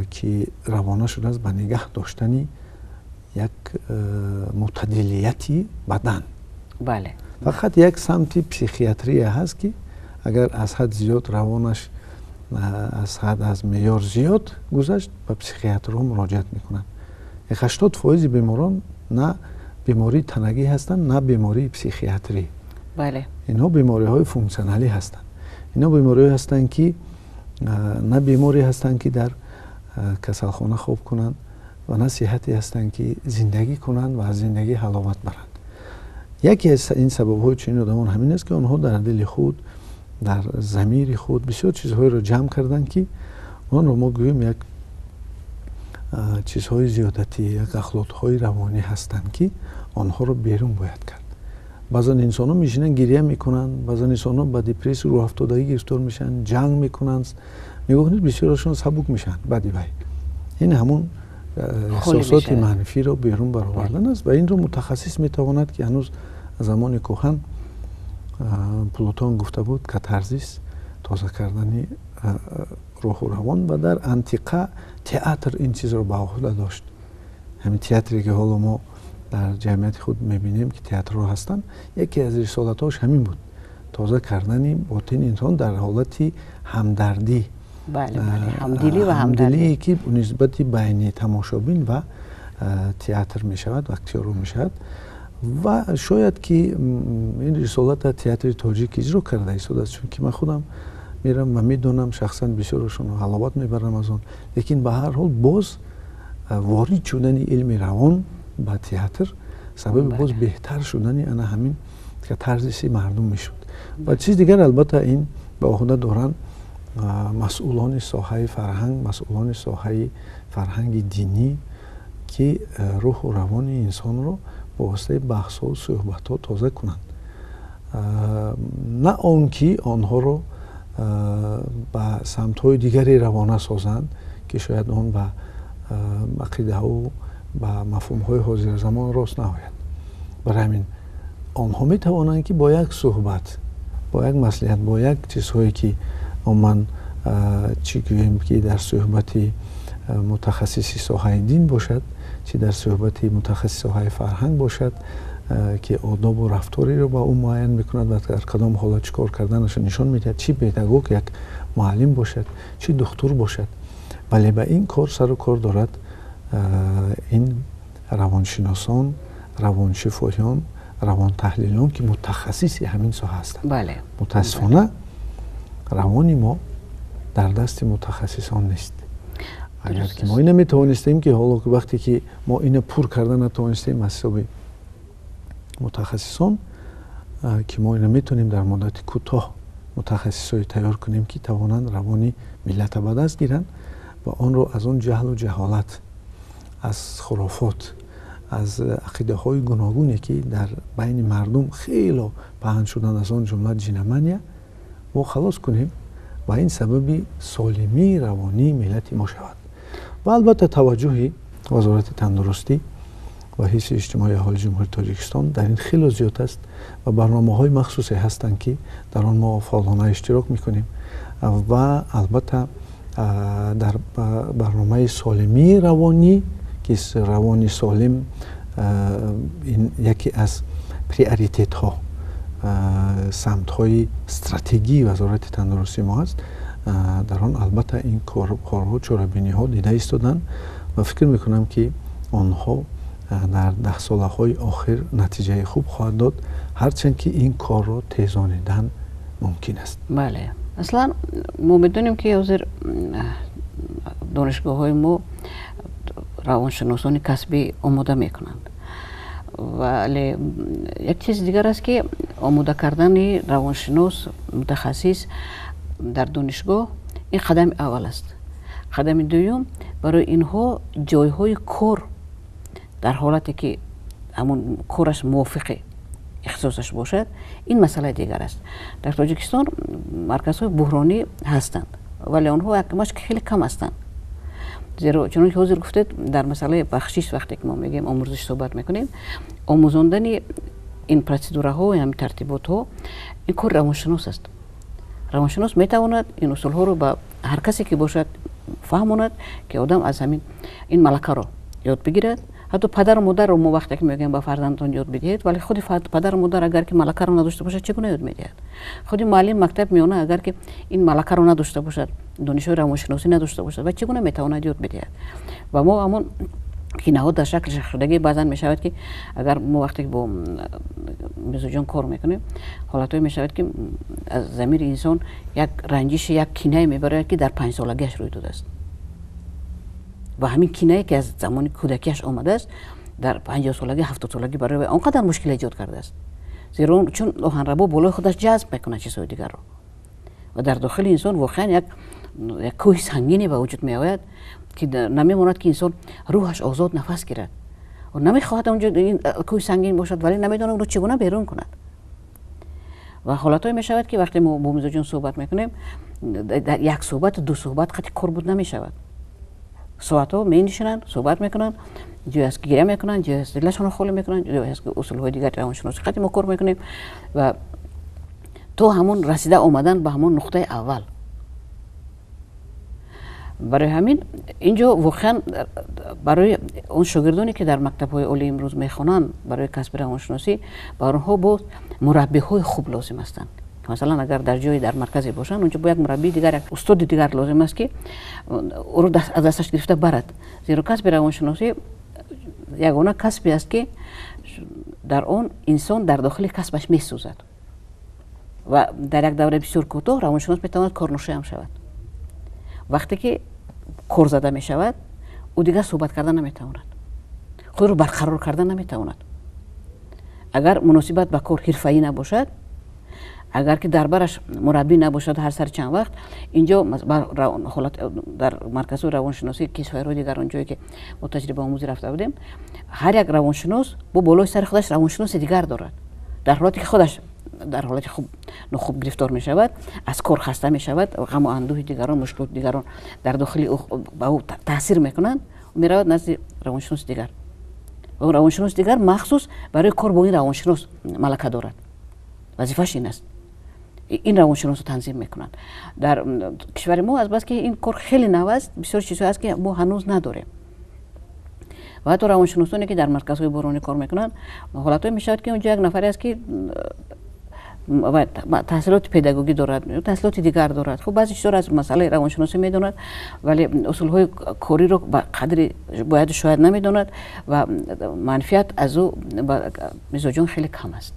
Speaker 2: ки равона шудааст ба нигаҳ доштани як мӯътадилияти бадан. Фақат як самти психиатрия ҳаст, ки агар аз ҳад зиёд равонаш аз ҳад, аз меъёр зиёд гузашт, ба психиатрҳо муроҷиат мекунанд. 80% беморон на бемории танагӣ ҳастанд, на бемории психиатрӣ. Инҳо бемориҳои функсионалӣ ҳастанд. Инҳо бемориҳое ҳастанд, ки на беморӣ ҳастанд, ки дар касалхона хоб кунанд ва на сиҳате ҳастанд, ки зиндагӣ кунанд ва аз зиндагӣ ҳаловат баранд. Яке аз ин сабабҳои чунин одамон ҳамин аст, ки онҳо дар дили худ, дар замири худ бисёр чизҳоеро ҷамъ карданд, ки онро мо гӯем як чизҳои зиёдатӣ, як ахлотҳои равонӣ ҳастанд, ки онҳоро берун бояд кард. Баъзан инсонҳо мешинанд, гиря мекунанд, баъзан инсонҳо ба депрессия, рӯҳафтодагӣ гирифтор мешаванд, ҷанг мекунанд. Нигоҳ кунед, бисёрашон сабук мешаванд баъди вай. Ин ҳамун эҳсосоти манфиро берун баровардан аст ва инро мутахассис метавонад, ки ҳанӯз замони кӯҳан Плутон гуфта буд: катарзис, тоза кардани рӯҳу равон. Ва дар антиқа театр ин чизро ба ӯҳда дошт. Ҳамин театре, ки ҳоло мо дар ҷамъияти худ мебинем, ки театрҳо ҳастанд, яке аз рисолатҳош ҳамин буд: тоза кардани ботини инсон дар ҳолати ҳамдардӣ, ҳамдилие, ки нисбати байни тамошобин ва театр мешавад, актёрро мешавад. Ва шояд ки ин рисолата театри тоҷик иҷро карда истодааст, чунки ман худам мерам ва медонам, шахсан бисёрашонро ҳаловат мебарам аз он. Лекин ба ҳар ҳол боз ворид шудани илми равон ба театр сабаби боз беҳтар шудани ана ҳамин катарзиси мардум мешуд. Ва чиз дигар, албатта, ин ба ӯҳда доранд масъулони соҳаи фарҳанг, масъулони соҳаи фарҳанги динӣ, ки рӯҳу равони инсонро бо воситаи баҳсҳо, суҳбатҳо тоза кунанд, на он ки онҳоро ба самтҳои дигаре равона созанд, ки шояд он ба ақидаҳу ба мафҳумҳои ҳозиразамон рост наояд. Барои ҳамин онҳо метавонанд, ки бо як суҳбат, бо як маслиҳат, бо як чизҳое, ки умуман, чӣ гӯем, ки дар суҳбати мутахассиси соҳаи дин бошад, чӣ дар суҳбати мутахассиси соҳаи фарҳанг бошад, ки одобу рафтореро ба ӯ муайян мекунад ва дар кадом ҳолат чӣ кор карданашро нишон медиҳад, чӣ педагог, як муаллим бошад, чӣ духтур бошад. Вале ба ин кор сару кор дорад ин равоншиносон, равоншифоён, равонтаҳлилон, ки мутахассиси ҳамин соҳа ҳастанд. Мутаассифона, равони мо дар дасти мутахассисон нест. Агар ки мо ина метавонистем, ки ҳоло вақте ки мо ина пур карда натавонистем аз ҳисоби мутахассисон, ки мо ина метавонем дар муддати кӯтоҳ мутахассисое тайёр кунем, ки тавонанд равони миллата ба даст гиранд ва онро аз он ҷаҳлу ҷаҳолат, аз хурофот, аз ақидаҳои гуногуне, ки дар байни мардум хело паҳн шуданд, аз он ҷумла ҷиномания, мо халос кунем ва ин сабаби солимии равонии миллати мо шавад. Ва албатта таваҷҷӯҳи Вазорати тандурустӣ ва ҳифзи иҷтимоии аҳолии Ҷумҳурии Тоҷикистон дар ин хело зиёд аст ва барномаҳои махсусе ҳастанд, ки дар он мо фаъолона иштирок мекунем. Ва албатта дар барномаи солимии равонӣ, ки равони солим ин яке аз приоритетҳо, самтҳои стратегии Вазорати тандурустии мо аст, дар он албатта ин корҳо, чорабиниҳо дида истоданд ва фикр мекунам, ки онҳо дар даҳсолаҳои охир натиҷаи хуб хоҳад дод, ҳарчанд ки ин корро тезонидан мумкин аст.
Speaker 1: Бале, аслан мо медонем, ки ҳозир донишгоҳҳои мо равоншиносони касбӣ омода мекунанд, вале як чизи дигар аст, ки омода кардани равоншинос мутахассис дар донишгоҳ ин қадами аввал аст. Қадами дуюм, барои инҳо ҷойҳои кор дар ҳолате, ки ҳамон кораш мувофиқи ихтисосаш бошад, ин масъалаи дигар аст. Дар Тоҷикистон марказҳои буҳронӣ ҳастанд, вале онҳо якмаш хеле кам ҳастанд, зеро чунон ки ҳозир гуфтед, дар масъалаи бахшиш, вақте ки мо мегӯем омӯзиш суҳбат мекунем, омӯзондани ин процедураҳо, ҳамин тартиботҳо, ин кори равоншинос аст. Равоншинос метавонад ин усулҳоро ба ҳар касе ки бошад фаҳмонад, ки одам аз ҳамин ин малакаро ёд бигирад. Ҳатто падару модарро мо вақте ки мегӯем, ба фарзандтон ёд бидиҳед, вале худи падару модар агар ки малакаро надошта бошад, чӣ гуна ёд медиҳад? Худи муаллим мактаби миёна агар ки ин малакаро надошта бошад, донишҳои равоншиносӣ надошта бошад, ва чӣ гуна метавонад ёд бидиҳад? Ва мо ҳамон кинаҳо дар шакли шудагӣ баъзан мешавад, ки агар мо вақте ки бо мизоҷон кор мекунем, ҳолатҳое мешавад, ки аз замири инсон як ранҷиши, як кинае мебарояд, ки дар 5-солагиаш рӯй додааст. Ва ҳамин кинае, ки аз замони кӯдакиаш омадааст, дар 50-солагӣ, 70-солагӣ барои вай он қадар мушкил эҷод кардааст, зеро он чун оҳанрабо болои худаш ҷазб мекунад чизҳои дигарро ва дар дохили инсон воқеан як кӯҳи сангине ба вуҷуд меояд, ки намемонад, ки инсон рӯҳаш озод нафас гирад. Намехоҳад онҷо ин кӯҳи сангин бошад, вале намедонад, онро чӣ гуна берун кунад. Ва ҳолатҳое мешавад, ки вақте мо бо мизоҷон суҳбат мекунем, дар як суҳбату ду суҳбат қати кор буд намешавад. Соатҳо менишинанд, суҳбат мекунанд, ҷое аст, ки гиря мекунанд, ҷое аст, дилашонро холӣ мекунанд, ҷое аст, ки усулҳои дигар равоншиносӣ қати мо кор мекунем ва то ҳамон расида омадан ба ҳамон нуқтаи аввал. Барои ҳамин инҷо воқеан барои он шогирдоне, ки дар мактабҳои олии имрӯз мехонанд барои касби равоншиносӣ, ба онҳо боз мураббиҳои хуб лозим ҳастанд. Масалан, агар дар ҷое, дар марказе бошанд, онҷо бо як мураббии дигар, як устоди дигар лозим аст, ки ӯро аз дасташ гирифта барад, зеро касби равоншиносӣ ягона касбе аст, ки дар он инсон дар дохили касбаш месӯзад ва дар як давраи бисёр кӯтоҳ равоншинос метавонад корношоям шавад. Вақте ки кор зада мешавад, ӯ дигар суҳбат карда наметавонад, худро барқарор карда наметавонад. Агар муносибат ба кор ҳирфаӣ набошад, агар ки дар бараш мураббӣ набошад ҳар сари чанд вақт, инҷо ҳолат дар марказҳои равоншиносии кишварҳои дигар, он ҷое ки мо таҷрибаомӯзӣ рафта будем, ҳар як равоншинос бо болои сари худаш равоншиноси дигар дорад. Дар ҳолате ки худаш дар ҳолати хуб нохуб гирифтор мешавад, аз кор хаста мешавад, ғаму андӯҳи дигарон, мушкилоти дигарон дар дохили ӯ ба ӯ таъсир мекунанд, меравад назди равоншиноси дигар. Ва равоншиноси дигар махсус барои кор бо ин равоншинос малака дорад, вазифааш ин аст, ин равоншиносро танзим мекунад. Дар кишвари мо, азбаски ин кор хеле нав аст, бисёр чизҳое аст, ки мо ҳанӯз надорем. Ва ҳатто равоншиносоне, ки дар марказҳои буҳронӣ кор мекунанд, ҳолатҳое мешавад, ки онҷо як нафаре аст, ки таҳсилоти педагогӣ дорад, таҳсилоти дигар дорад, хуб, баъзе чизҳоро аз масъалаи равоншиносӣ медонад, вале усулҳои кориро ба қадри бояду шояд намедонад ва манфиат аз ӯ ба мизоҷон хеле кам аст.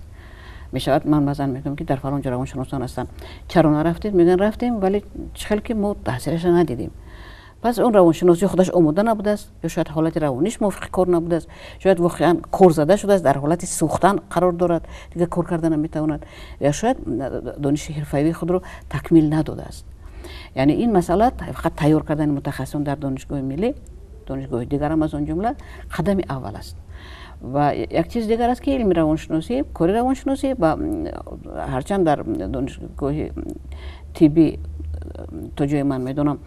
Speaker 1: Мешавад, ман баъзан мегӯям, ки дар фалон ҷо равоншиносон ҳастанд, чаро нарафтед? Мегӯянд, рафтем, вале чӣ хел ки мо таъсираша надидем. Пас он равоншиносӣ худаш омода набудааст ё шояд ҳолати равониш мувофиқи кор набудааст, шояд воқеан кор зада шудааст, дар ҳолати сӯхтан қарор дорад, дигар кор карда наметавонад, ё шояд дониши ҳирфавии худро такмил надодааст. Яъне ин масъала фақат тайёр кардани мутахассисон дар Донишгоҳи миллӣ, донишгоҳи дигарам аз он ҷумла, қадами аввал аст. Ва як чиз дигар аст, ки илми равоншиносӣ, кори равоншиносӣ ба ҳарчанд дар донишгоҳи тиббӣ, то ҷое ман медонам,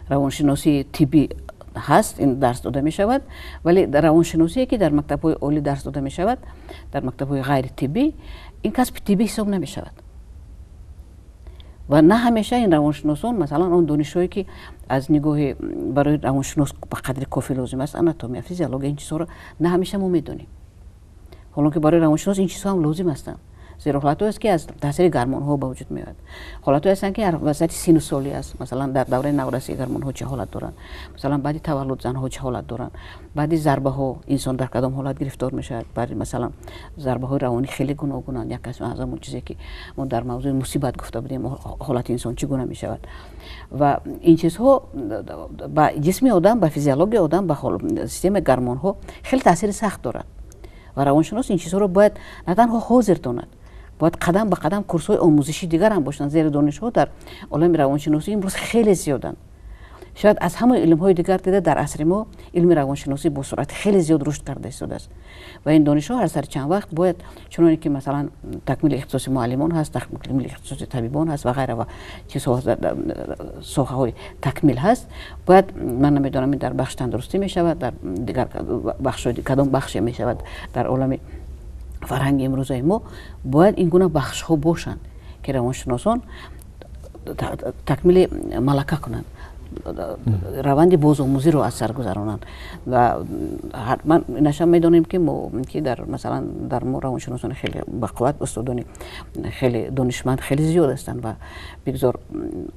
Speaker 1: равоншиносии тиббӣ ҳаст, ин дарс дода мешавад, вале равоншиносие, ки дар мактабҳои олӣ дарс дода мешавад, дар мактабҳои ғайритиббӣ, ин касби тиббӣ ҳисоб намешавад. Ва на ҳамеша ин равоншиносон, масалан, он донишҳое, ки аз нигоҳи барои равоншинос ба қадри кофӣ лозим аст, анатомия, физиология, ин чизҳоро на ҳамеша мо медонем, ҳолон ки барои равоншинос ин чизҳо ҳам лозим ҳастанд, зеро ҳолатҳое аст, ки аз таъсири гармонҳо ба вуҷуд меояд, ҳолатҳое ҳастанд, ки вазъияти сину солӣ аст. Масалан, дар давраи наврасӣ гармонҳо чӣ ҳолат доранд, масалан, баъди таваллуд занҳо чӣ ҳолат доранд, баъди зарбаҳо инсон дар кадом ҳолат гирифтор мешавад. Баъди, масалан, зарбаҳои равонӣ хеле гуногунанд, як қисм аз ҳамон чизе, ки мо дар мавзӯи мусибат гуфта будем, ҳолати инсон чӣ гуна мешавад. Ва ин чизҳо ба ҷисми одам, ба физиологияи одам, ба системаи гармонҳо хеле таъсири сахт дорад. Ва равоншинос ин чизҳоро бояд на танҳо ҳозир донад, бояд қадам ба қадам курсҳои омӯзишии дигар ҳам бошанд, зеро донишҳо дар олами равоншиносӣ имрӯз хеле зиёданд. Шояд аз ҳамаи илмҳои дигар дида дар асри мо илми равоншиносӣ бо суръати хеле зиёд рушд карда истодааст. Ва ин донишҳо ҳар сари чанд вақт бояд, чуноне ки, масалан, такмили ихтисоси муаллимон ҳаст, такмили ихтисоси табибон ҳаст ва ғайра ва чизҳо, соҳаҳои такмил ҳаст, бояд, ман намедонам, ин дар бахши тандурустӣ мешавад, дар дигар бахшҳои, кадом бахше мешавад, дар олами фарҳанги имрӯзаи мо бояд ин гуна бахшҳо бошанд, ки равоншиносон такмили малака кунанд, раванди бозомӯзиро аз сар гузаронанд. Ва ман инаша медонем, ки мо ки дар, масалан, дар мо равоншиносони хеле бақувват, устодони хеле донишманд хеле зиёд ҳастанд ва бигзор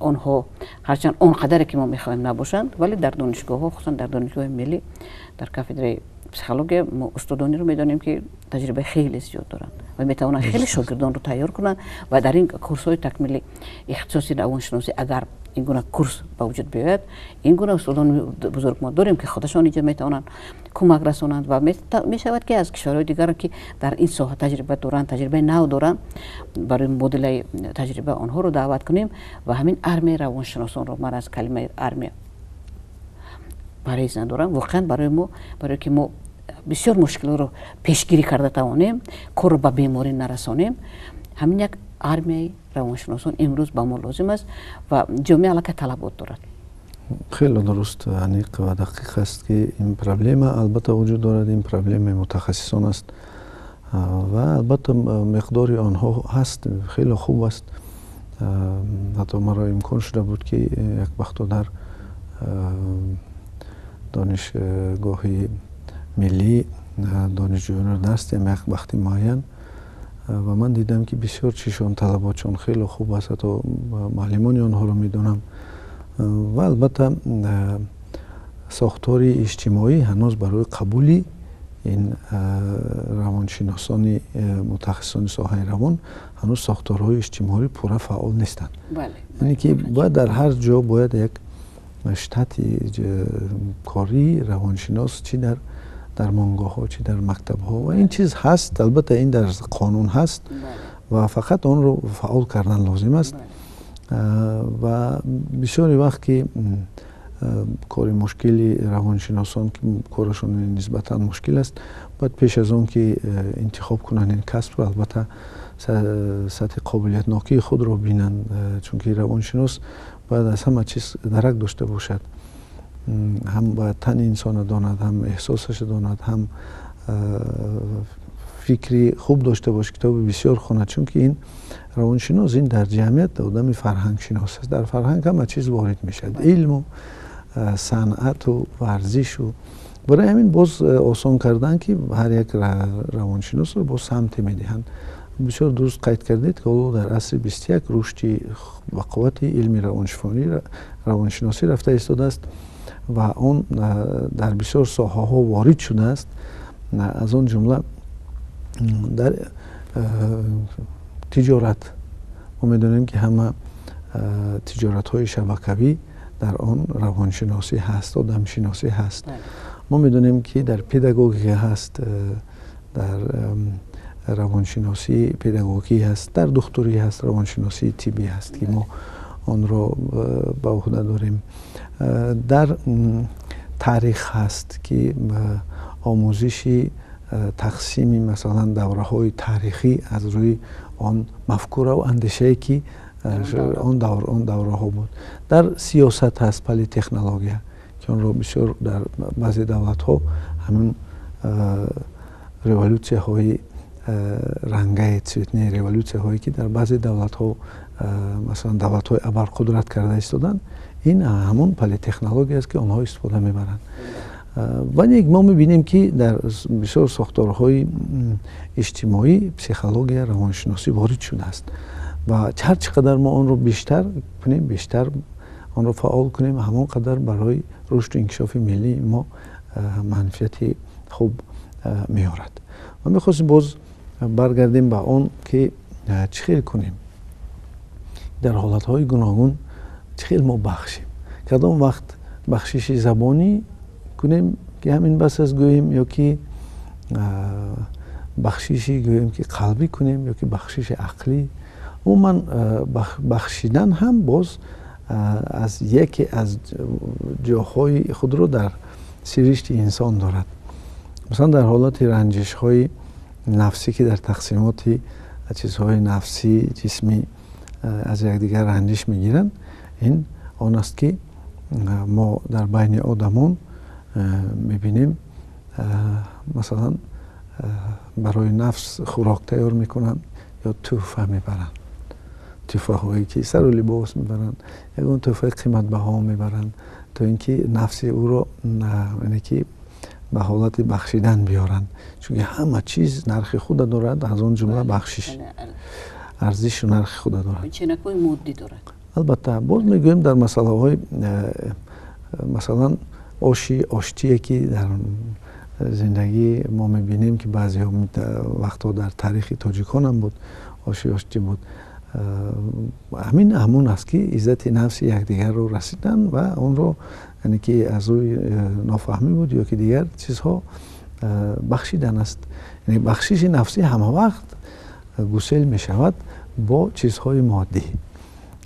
Speaker 1: онҳо ҳарчанд он қадаре, ки мо мехоҳем, набошанд, вале дар донишгоҳҳо, хусусан дар Донишгоҳи миллӣ, дар кафедраи психология мо устодонеро медонем, ки таҷрибаи хеле зиёд доранд ва метавонанд хеле шогирдонро тайёр кунанд. Ва дар ин курсҳои такмили ихтисоси равоншиносӣ агар Ин гуна курс ба вуҷуд биёяд. Ин гуна устодони бузург мо дорем, ки худашон инҷо метавонанд кӯмак расонанд ва мешавад, ки аз кишварҳои дигар, ки дар ин соҳа таҷриба доранд, таҷрибаи нав доранд, барои мубодилаи таҷриба онҳоро даъват кунем ва ҳамин армияи равоншиносонро, ман аз калимаи армия парҳез надорам, воқеан барои мо, барое ки мо бисёр мушкилотро пешгирӣ карда тавонем, корро ба беморӣ нарасонем, ҳамин як армияи равоншиносон имрӯз ба мо лозим аст ва ҷомеа аллакай талабот дорад.
Speaker 2: Хеле дуруст, аниқ ва дақиқ аст, ки ин проблема албатта вуҷуд дорад. Ин проблемаи мутахассисон аст ва албатта миқдори онҳо ҳаст, хеле хуб аст. Ҳатто маро имкон шуда буд, ки як вақто дар донишгоҳи миллӣ донишҷӯёнро дарс диҳам як вақти муайян ва ман дидам, ки бисёр чишон, талаботшон хеле хуб аст. Ҳатто муаллимони онҳоро медонам. Ва албатта сохтори иҷтимоӣ ҳанӯз барои қабули ин равоншиносони, мутахассисони соҳаи равон, ҳанӯз сохторҳои иҷтимоӣ пурра фаъол нестанд. Яъне ки бояд дар ҳар ҷо бояд як штати кории равоншинос, чӣ дар дармонгоҳҳо, чӣ дар мактабҳо, ва ин чиз ҳаст. Албатта ин дар қонун ҳаст ва фақат онро фаъол кардан лозим аст. Ва бисёре вақт ки кори мушкили равоншиносон, ки корашон нисбатан мушкил аст, бояд пеш аз он ки интихоб кунанд ин касбро, албатта сатҳи қобилиятнокии худро бинанд, чунки равоншинос бояд аз ҳама чиз дарак дошта бошад. Ҳам бояд тани инсонро донад, ҳам эҳсосашро донад, ҳам фикри хуб дошта бошад, китоби бисёр хонад, чунки ин равоншинос, ин дар ҷамъият одами фарҳангшинос аст. Дар фарҳанг ҳама чиз ворид мешавад: илму санъату варзишу. Барои ҳамин боз осон кардан, ки ҳар як равоншиносро боз самте медиҳанд. Бисёр дуруст қайд кардед, ки ҳоло дар асри 21 рушди ба қуввати илми равоншиносӣ рафта истодааст ва он дар бисёр соҳаҳо ворид шудааст, аз он ҷумла дар тиҷорат. Мо медонем, ки ҳама тиҷоратҳои шабакавӣ, дар он равоншиносӣ ҳаст, одамшиносӣ ҳаст. Мо медонем, ки дар педагогика ҳаст, дар равоншиносии педагогӣ ҳаст, дар духтурӣ ҳаст, равоншиносии тиббӣ ҳаст, ки мо онро ба уҳда дорем, дар таърих ҳаст, ки омӯзиши тақсими, масалан, давраҳои таърихӣ аз рӯи он мафкураву андешае, ки он давраҳо буд. Дар сиёсат ҳаст политтехнология, ки онро бисёр дар баъзе давлатҳо ҳамин революсияҳои рангаи, цветные революсияҳое, ки дар баъзе давлатҳо, масалан, давлатҳои абарқудрат карда истоданд, ин ҳамон политтехнология аст, ки онҳо истифода мебаранд. Вале мо мебинем, ки дар бисёр сохторҳои иҷтимоӣ психология, равоншиносӣ ворид шудааст ва ҳар чӣ қадар мо онро бештар кунем, бештар онро фаъол кунем, ҳамон қадар барои рушду инкишофи миллии мо манфиати хуб меорад. Ва мехостем боз баргардем ба он, ки чӣ хел кунем, дар ҳолатҳои гуногун чӣ хел мо бахшем, кадом вақт бахшиши забонӣ кунем, ки ҳамин бас аст гӯем, ё ки бахшиши, гӯем, ки қалбӣ кунем, ё ки бахшиши ақлӣ. Умуман бахшидан ҳам боз аз яке аз ҷоҳои худро дар сиришти инсон дорад. Масалан, дар ҳолати ранҷишҳои нафсӣ, ки дар тақсимоти чизҳои нафсӣ, ҷисмӣ аз якдигар ранҷиш мегиранд, ин он аст, ки мо дар байни одамон мебинем, масалан, барои нафс хӯрок тайёр мекунанд ё тӯҳфа мебаранд, тӯҳфаҳое, ки сару либос мебаранд, ягон тӯҳфаи қиматбаҳо мебаранд, то ин ки нафси ӯро, яъне ки ба ҳолати бахшидан биёранд, чунки ҳама чиз нархи худа дорад, аз он ҷумла бахшиш арзишу нархи худа дорад.
Speaker 1: Ченакҳои моддӣ дорад.
Speaker 2: Албатта, боз мегӯем, дар масъалаҳои, масалан, оши оштие, ки дар зиндагии мо мебинем, ки баъзеҳо вақтҳо дар таърихи тоҷиконам буд, оши оштӣ буд. Ҳамин ҳамон аст, ки иззати нафси якдигарро расидан ва онро, яъне ки аз рӯи нофаҳмӣ буд ё ки дигар чизҳо, бахшидан аст. Яъне бахшиши нафсӣ ҳама вақт гусел мешавад бо чизҳои моддӣ,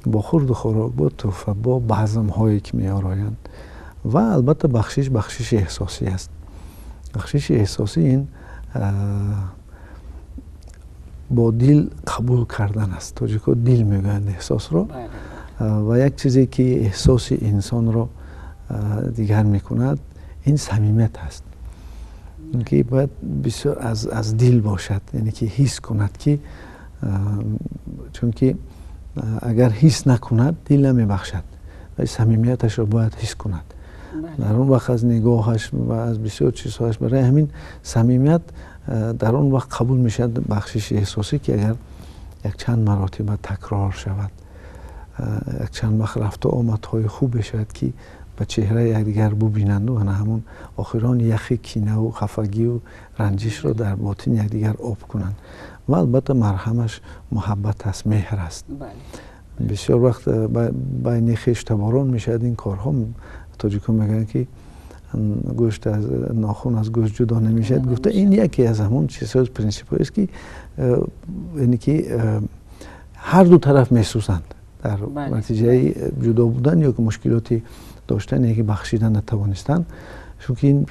Speaker 2: бо хурду хӯрок, бо тӯҳфа, бо базмҳое ки меороянд. Ва албатта бахшиш бахшиши эҳсосӣ аст. Бахшиши эҳсосӣ ин бо дил қабул кардан аст. Тоҷикҳо дил мегӯянд эҳсосро. Ва як чизе ки эҳсоси инсонро дигар мекунад, ин самимият аст, ки бояд бисёр аз дил бошад, яъне ки ҳис кунад, ки чунки агар ҳис накунад, дил намебахшад, ва самимияташро бояд ҳис кунад. Дар он вақт аз нигоҳаш ва аз бисёр чизҳояш. Барои ҳамин самимият дар он вақт қабул мешавад, бахшиши эҳсосӣ, ки агар якчанд маротиба такрор шавад, якчанд вақт рафту омадҳои хуб бешавад, ки ба чеҳраи якдигар бубинанду ана ҳамон охирон яхи кинаву хафагию ранҷишро дар ботини якдигар об кунанд. Ва албатта марҳамаш муҳаббат аст, меҳр аст. Бисёр вақт байни хештаборон мешавад ин корҳо. Тоҷикҳо мегӯянд, ки гӯшт аз нохун аз гӯшт ҷудо намешавад гуфта. Ин яке аз ҳамон чизҳо, принсипҳоест, ки яъне ки ҳар ду тараф месӯзанд дар натиҷаи ҷудо будан ё ки мушкилоти доштан, яке бахшидан натавонистан, чунки ин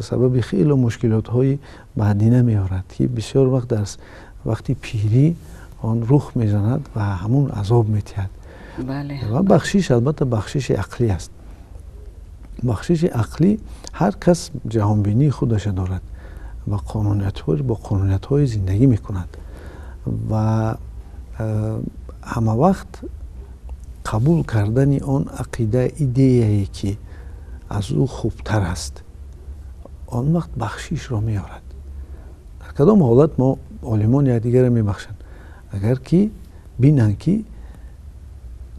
Speaker 2: сабаби хеле мушкилотҳои баъдина меорад, ки бисёр вақт дар вақти пирӣ он рух мезанад ва ҳамун азоб метиҳад. Ва бахшиш албатта бахшиши ақлӣ аст. Бахшиши ақлӣ, ҳар кас ҷаҳонбинии худаша дорад ва қонуниятҳо, бо қонуниятҳои зиндагӣ мекунад ва ҳама вақт қабул кардани он ақида, идеяе ки аз ӯ хубтар аст, он вақт бахшишро меорад. Дар кадом ҳолат мо олимон якдигарро мебахшанд? Агар ки бинанд, ки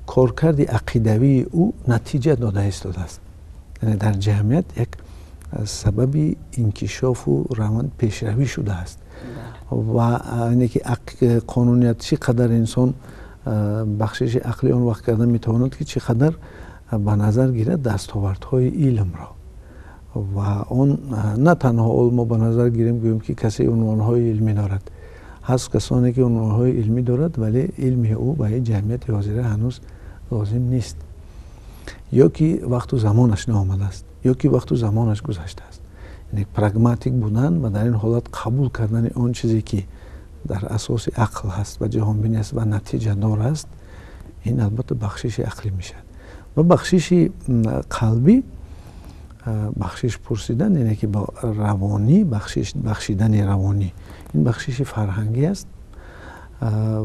Speaker 2: коркарди ақидавии ӯ натиҷа дода истодааст, яъне дар ҷамъият як сабаби инкишофу раванд пешравӣ шудааст. Ва яъне ки қонуният, чӣ қадар инсон бахшиши ақлӣ он вақт карда метавонад, ки чӣ қадар ба назар гирад дастовардҳои илмро. Ва он на танҳо мо ба назар гирем, гӯем, ки касе унвонҳои илмӣ дорад. Ҳаст касоне ки унвонҳои илмӣ дорад, вале илми ӯ ба ин ҷамъияти ҳозира ҳанӯз лозим нест, ё ки вақту замонаш наомадааст, ё ки вақту замонаш гузаштааст. Яъне прагматик будан ва дар ин ҳолат қабул кардани он чизе ки дар асоси ақл ҳаст ва ҷаҳонбинӣ аст ва натиҷадор аст, ин албатта бахшиши ақлӣ мешавад. Ва бахшиши қалбӣ, бахшиш пурсидан, яъне ки бо равонӣ бахшиш, бахшидани равонӣ, ин бахшиши фарҳангӣ аст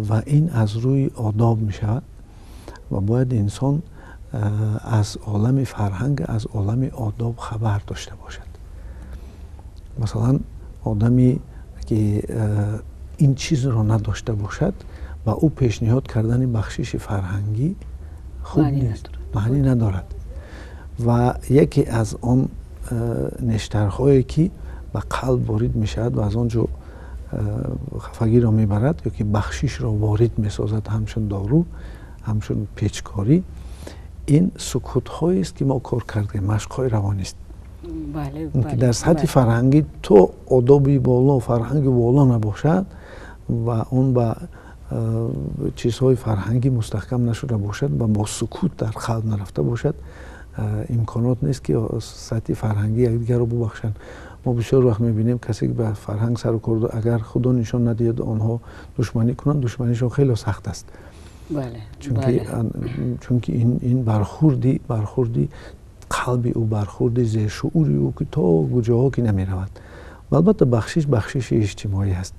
Speaker 2: ва ин аз рӯи одоб мешавад ва бояд инсон аз олами фарҳанг, аз олами одоб хабар дошта бошад. Масалан, одаме ки ин чизро надошта бошад, ба ӯ пешниҳод кардани бахшиши фарҳангӣ хуб нест, маънӣ надорад. Ва яке аз он нештарҳое ки ба қалб ворид мешавад ва аз он ҷо хафагиро мебарад ё ки бахшишро ворид месозад ҳамчун дору, ҳамчун печкорӣ, ин сукутҳоест, ки мо кор кардем, машқҳои равонист, ки дар сатҳи фарҳангӣ то одоби боло, фарҳанги боло набошад ва он ба чизҳои фарҳангӣ мустаҳкам нашуда бошад ва бо сукут дар қалб нарафта бошад, имконот нест, ки сатҳи фарҳангӣ якдигарро бубахшанд. Мо бисёр вақт мебинем, касе ки ба фарҳанг сару кор, агар худо нишон надиҳад, онҳо душманӣ кунанд, душманишон хеле сахт аст, чунки ин бархурди қалби ӯ, бархурди зершуури ӯ, ки то куҷоҳо ки намеравад. Ва албатта бахшиш бахшиши иҷтимоӣ аст,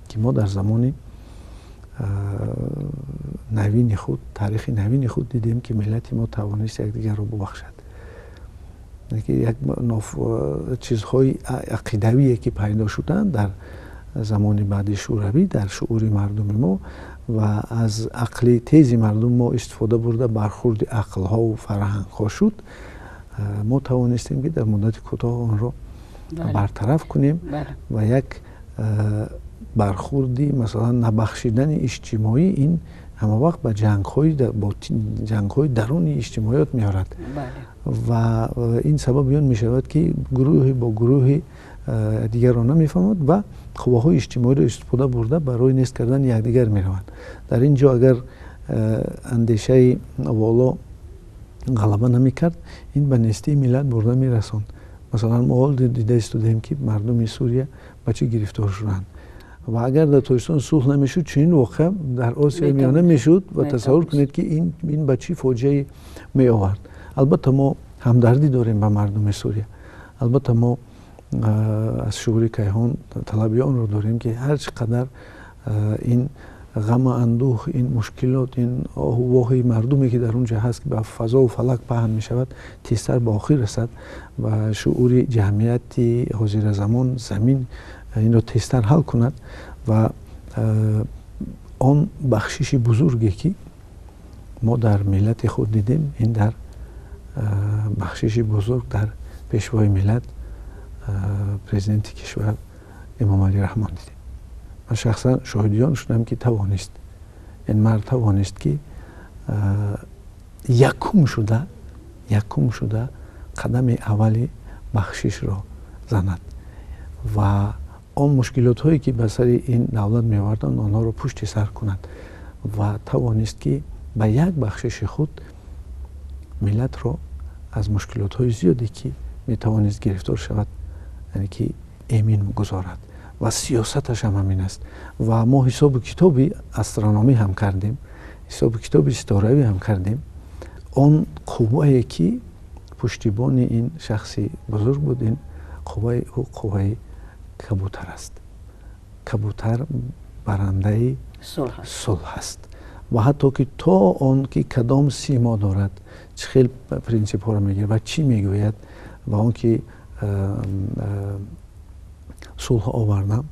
Speaker 2: ки мо дар замони навини худ, таърихи навини худ дидем, ки миллати мо тавонист якдигарро бубахшад. Як чизҳои ақидавие ки пайдо шуданд дар замони баъди шӯравӣ дар шуури мардуми мо ва аз ақли тези мардум мо истифода бурда, бархурди ақлҳову фарҳангҳо шуд, мо тавонистем, ки дар муддати кӯтоҳ онро бартараф кунем ва як бархурди, масалан, набахшидани иҷтимоӣ, ин Ҳама вақт ба ҷангҳои даруни иҷтимоиёт меорад. Ва ин сабаби он мешавад, ки гурӯҳе бо гурӯҳи дигарро намефаҳмад ва қувваҳои иҷтимоиро истифода бурда барои нест кардани якдигар мераванд. Дар ин ҷо агар андешаи воло ғалаба намекард, ин ба нестии миллат бурда мерасонд. Масалан, мо ҳол дида истодаем, ки мардуми Сурия ба чӣ гирифтор шуданд. Ва агар дар Тоҷикистон сулҳ намешуд, чунин воқеа дар Осиёи Миёна мешуд ва тасаввур кунед, ки ин ба чӣ фоҷиае меовард. Албатта, мо ҳамдардӣ дорем ба мардуми Сурия. Албатта, мо аз шуури кайҳон талаби онро дорем, ки ҳар чӣ қадар ин ғаму андӯҳ, ин мушкилот, ин оҳу воҳи мардуме, ки дар он ҷо ҳаст, ки ба фазову фалак паҳн мешавад, тезтар ба охир расад ва шуури ҷамъияти ҳозиразамон замин инро тезтар ҳал кунад ва он бахшиши бузурге, ки мо дар миллати худ дидем, ин дар бахшиши бузург дар пешвои миллат, президенти кишвар Эмомалӣ Раҳмон дидем. Ман шахсан шоҳиди он шудам, ки тавонист, ин мард тавонист, ки якум шуда қадами аввали бахшишро занад ва он мушкилотҳое, ки ба сари ин давлат меоварданд, онҳоро пушти сар кунад ва тавонист, ки ба як бахшиши худ миллатро аз мушкилотҳои зиёде, ки метавонист гирифтор шавад, яъне ки эмин гузорад. Ва сиёсаташ ҳам ҳамин аст. Ва мо ҳисобу китоби астрономӣ ҳам кардем, ҳисобу китоби ситоравӣ ҳам кардем. Он қуввае, ки пуштибони ин шахси бузург буд, ин қувваи ӯ қувваи кабутар аст. Кабутар барандаи сулҳ аст. Ва ҳатто ки то он ки кадом симо дорад, чӣ хел принсипҳоро мегирад ва чӣ мегӯяд, ва он ки сулҳ овардам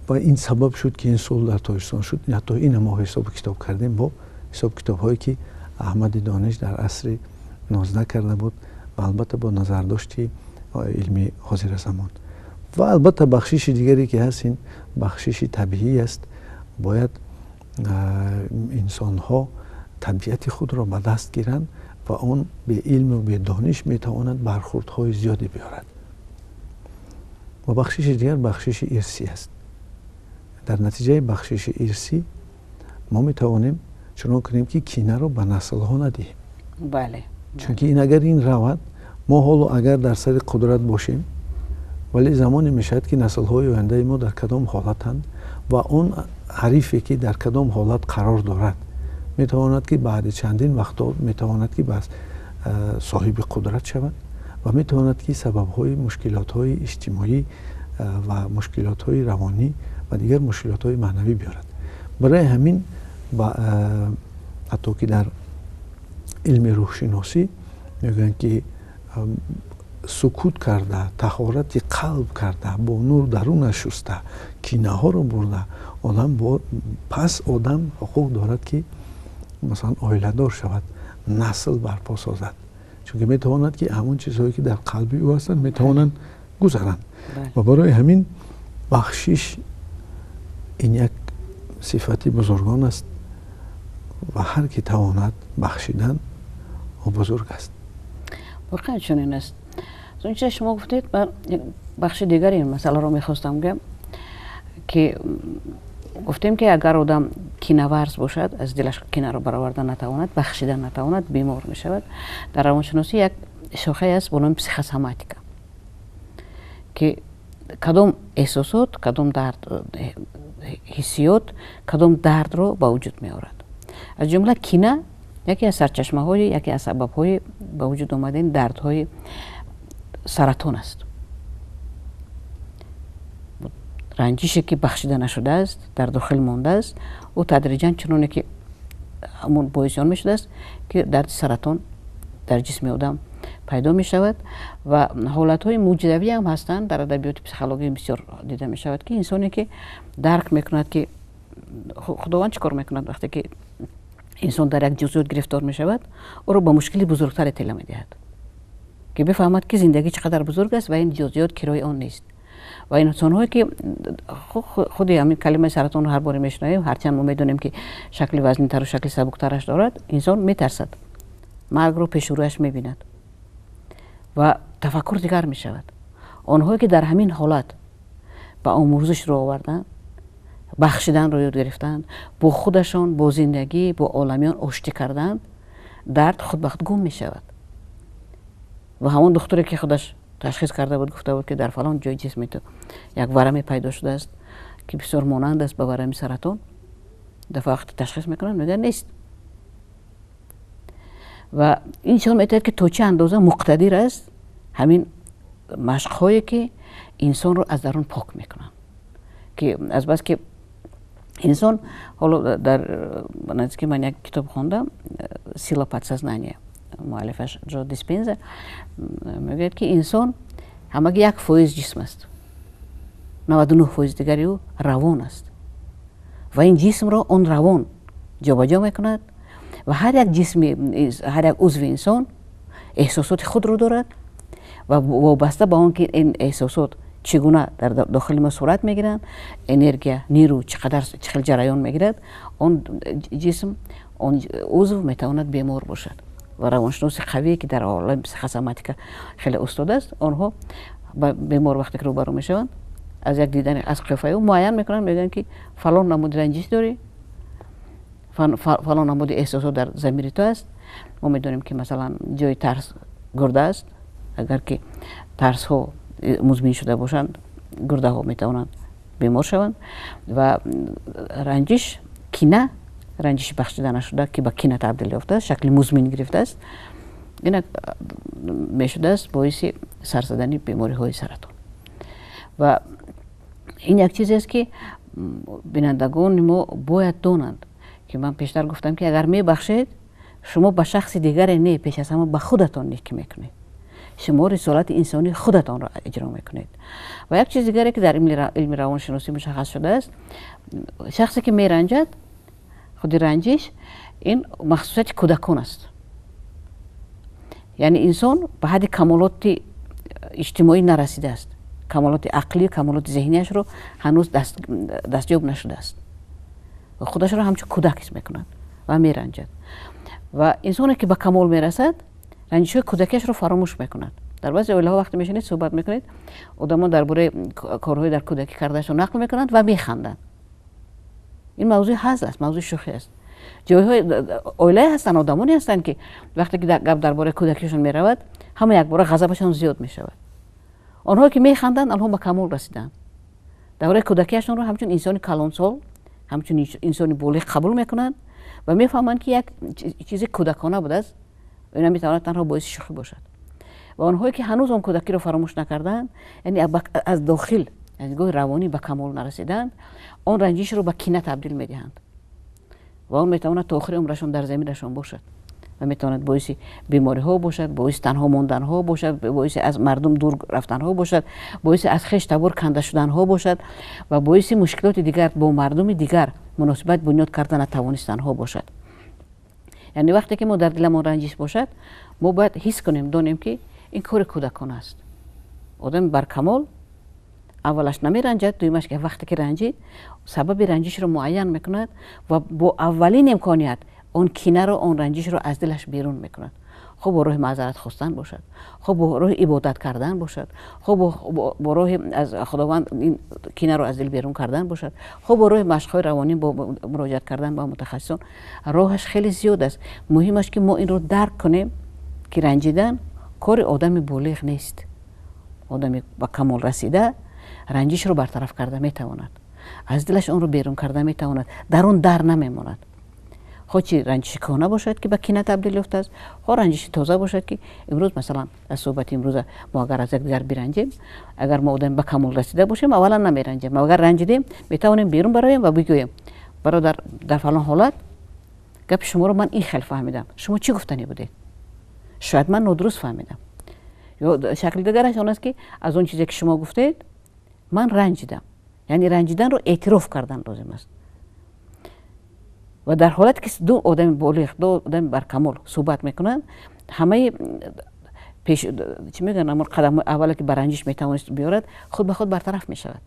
Speaker 2: ва ин сабаб шуд, ки ин сулҳ дар Тоҷикистон шуд. Ҳатто ина мо ҳисобу китоб кардем бо ҳисобу китобҳое, ки Аҳмади Дониш дар асри 19 карда буд ва албатта бо назардошти илми ҳозиразамон. Ва албатта, бахшиши дигаре, ки ҳаст, ин бахшиши табиӣ аст. Бояд инсонҳо табиати худро ба даст гиранд ва он беилму бедониш метавонад бархурдҳои зиёде биёрад. Ва бахшиши дигар бахшиши ирсӣ аст. Дар натиҷаи бахшиши ирсӣ мо метавонем чунон кунем, ки кинаро ба наслҳо надиҳем. Чунки ин агар ин равад, мо ҳоло агар дар сари қудрат бошем, вале замоне мешавад, ки наслҳои ояндаи мо дар кадом ҳолатанд ва он ҳарифе, ки дар кадом ҳолат қарор дорад, метавонад, ки баъди чандин вақтҳо метавонад, ки бас соҳиби қудрат шавад ва метавонад, ки сабабҳои мушкилотҳои иҷтимоӣ ва мушкилотҳои равонӣ ва дигар мушкилотҳои маънавӣ биёрад. Барои ҳамин, ҳатто ки дар илми рӯҳшиносӣ мегӯянд, ки сукут карда, таҳорати қалб карда, бо нур дарунаш шуста, кинаҳоро бурда, одам пас одам ҳуқуқ дорад, ки масалан оиладор шавад, насл барпо созад, чунки метавонад, ки ҳамон чизҳое, ки дар қалби ӯ ҳастанд, метавонанд гузаранд. Ва барои ҳамин бахшиш ин як сифати бузургон аст ва ҳар ки тавонад бахшидан, ӯ бузург аст.
Speaker 1: Воқеан чунин аст. Аз он чизе шумо гуфтед, ман бахши дигари ин масъаларо мехостам гӯям, ки гуфтем, ки агар одам кинаварз бошад, аз дилаш кинаро бароварда натавонад, бахшида натавонад, бемор мешавад. Дар равоншиносӣ як шохае аст бо номи психосоматика, ки кадом эҳсосот, кадом дард, ҳиссиёт кадом дардро ба вуҷуд меорад. Аз ҷумла кина яке аз сарчашмаҳои, яке аз сабабҳои ба вуҷуд омадани дардҳои саратон аст. Ранҷише, ки бахшида нашудааст, дар дохил мондааст, ӯ тадриҷан чуноне ки ҳамон боиси он мешудааст, ки дарди саратон дар ҷисми одам пайдо мешавад. Ва ҳолатҳои мӯъҷизавӣ ҳам ҳастанд. Дар адабиёти психология бисёр дида мешавад, ки инсоне, ки дарк мекунад, ки Худованд чӣ кор мекунад, вақте ки инсон дар як ҷузъиёт гирифтор мешавад, ӯро ба мушкили бузургтаре тела медиҳад, ки бифаҳмад, ки зиндагӣ чӣ қадар бузург аст ва ин ҷузъиёт кирои он нест. Ва инсонҳое ки худи ҳамин калимаи саратонро ҳар боре мешунавем, ҳарчанд мо медонем, ки шакли вазнинтару шакли сабуктараш дорад, инсон метарсад, маргро пешурӯяш мебинад ва тафаккур дигар мешавад. Онҳое ки дар ҳамин ҳолат ба омӯрзиш рӯ оварданд, бахшиданро ёд гирифтанд, бо худашон, бо зиндагӣ, бо оламиён оштӣ карданд, дард худбахуд гум мешавад. Ва ҳамон духтуре ки худаш ташхис карда буд, гуфта буд, ки дар фалон ҷои ҷисми ту як вараме пайдо шудааст, ки бисёр монанд аст ба варами саратон, дафъа вақте ташхис мекунанд, мегӯянд, нест. Ва ин нишон медиҳад, ки то чӣ андоза муқтадир аст ҳамин машқҳое, ки инсонро аз дарун пок мекунанд, ки азбаски инсон ҳоло дар наздики ман як китоб хондам, «Сила подсознания», муаллифаш Ҷо Диспенза, мегӯяд, ки инсон ҳамагӣ 1% ҷисм аст, 99% дигари ӯ равон аст ва ин ҷисмро он равон ҷобаҷо мекунад. Ва ҳар як ҷисми, ҳар як узви инсон эҳсосоти худро дорад ва вобаста ба он ки ин эҳсосот чӣ гуна дар дохили мо сурат мегиранд, энергия, нирӯ чӣ қадар, чӣ хел ҷараён мегирад, он ҷисм, он узв метавонад бемор бошад. Ва равоншиноси қавие, ки дар олами психосоматика хеле устод аст, онҳо ба бемор вақте ки рӯбарӯ мешаванд, аз як дидани аз қиёфаи ӯ муайян мекунанд, мегӯянд, ки фалон намуди ранҷиш дорӣ, фалон намуди эҳсосот дар замири ту аст. Мо медонем, ки масалан ҷои тарс гурда аст. Агар ки тарсҳо музмин шуда бошанд, гурдаҳо метавонанд бемор шаванд. Ва ранҷиш, кина, ранҷиши бахшида нашуда, ки ба кина табдил ёфтааст, шакли музмин гирифтааст, инак мешудааст боиси сарзадани бемориҳои саратон. Ва ин як чизест, ки бинандагони мо бояд донанд, ки ман пештар гуфтам, ки агар мебахшед, шумо ба шахси дигаре не, пеш аз ҳама ба худатон некӣ мекунед, шумо рисолати инсонии худатонро иҷро мекунед. Ва як чиз дигаре, ки дар илми равоншиносӣ мушаххас шудааст: шахсе ки меранҷад, худи ранҷиш ин махсусияти кӯдакон аст, яъне инсон ба ҳадди камолоти иҷтимоӣ нарасидааст, камолоти ақлию камолоти зеҳнияшро ҳанӯз дастёб нашудааст, худашро ҳамчун кӯдак ҳис мекунад ва меранҷад. Ва инсоне ки ба камол мерасад, ранҷишҳои кӯдакиашро фаромӯш мекунад. Дар баъзе оилаҳо вақте мешинед, суҳбат мекунед, одамон дар бораи корҳои дар кӯдакӣ кардаашон нақл мекунанд ва механданд. Ин мавзӯи ҳазл аст, мавзӯи шӯхӣ аст. Ҷойҳои оилае ҳастанд, одамоне ҳастанд, ки вақте ки гап дар бораи кӯдакишон меравад, ҳама якбора ғазабашон зиёд мешавад. Онҳое ки механданд, онҳо ба камол расиданд, давраи кӯдакиашонро ҳамчун инсони калонсол, ҳамчун инсони болиғ қабул мекунанд ва мефаҳманд, ки як чизи кӯдакона будааст, ина метавонад танҳо боиси шӯхӣ бошад. Ва онҳое ки ҳанӯз он кӯдакиро фаромӯш накардаанд, яъне аз дохил, аз нигоҳи равонӣ ба камол нарасидаанд, он ранҷишро ба кина табдил медиҳанд ва он метавонад то охири умрашон дар замирашон бошад ва метавонад боиси бемориҳо бошад, боиси танҳо монданҳо бошад, боиси аз мардум дур рафтанҳо бошад, боиси аз хеш табор канда шуданҳо бошад ва боиси мушкилоти дигар, бо мардуми дигар муносибат бунёд карда натавонистанҳо бошад. Яъне вақте ки мо дар диламон ранҷиш бошад, мо бояд ҳис кунем, донем, ки ин кори кӯдакона аст. Одами баркамол аввалаш намеранҷад, дуюмаш, ки вақте ки ранҷид, сабаби ранҷишро муайян мекунад ва бо аввалин имконият он кинаро, он ранҷишро аз дилаш берун мекунад, хуб бо роҳи маъзарат хостан бошад, хуб бо роҳи ибодат кардан бошад, хуб бо роҳи аз Худованд ин кинаро аз дил берун кардан бошад, хуб бо роҳи машқҳои равонӣ, бо муроҷиат кардан ба мутахассисон. Роҳаш хеле зиёд аст. Муҳимаш, ки мо инро дарк кунем, ки ранҷидан кори одами болиғ нест. Одами ба камол расида ранҷишро бартараф карда метавонад, аз дилаш онро берун карда метавонад, дар он дар намемонад, хоҳ чи ранҷиши кӯҳна бошад, ки ба кина табдил ёфтааст, хоҳ ранҷиши тоза бошад, ки имрӯз, масалан, аз суҳбати имрӯза мо агар аз якдигар биранҷем, агар мо одами ба камол расида бошем, аввалан намеранҷем. Агар ранҷидем, метавонем берун бароем ва бигӯем: «Бародар, дар фалон ҳолат гапи шуморо ман ин хел фаҳмидам, шумо чӣ гуфтанӣ будед? Шояд ман нодуруст фаҳмидам». Ё шакли дигараш он аст, ки аз он чизе ки шумо гуфтед, ман ранҷидам. Яъне ранҷиданро эътироф кардан лозим аст. Ва дар ҳолате ки ду одами болиғ, ду одами баркамол суҳбат мекунанд, ҳамаи Пеш чӣ мегӯянд, аммо қадамҳои аввале, ки ба ранҷиш метавонист биёрад, худ ба худ бартараф мешавад.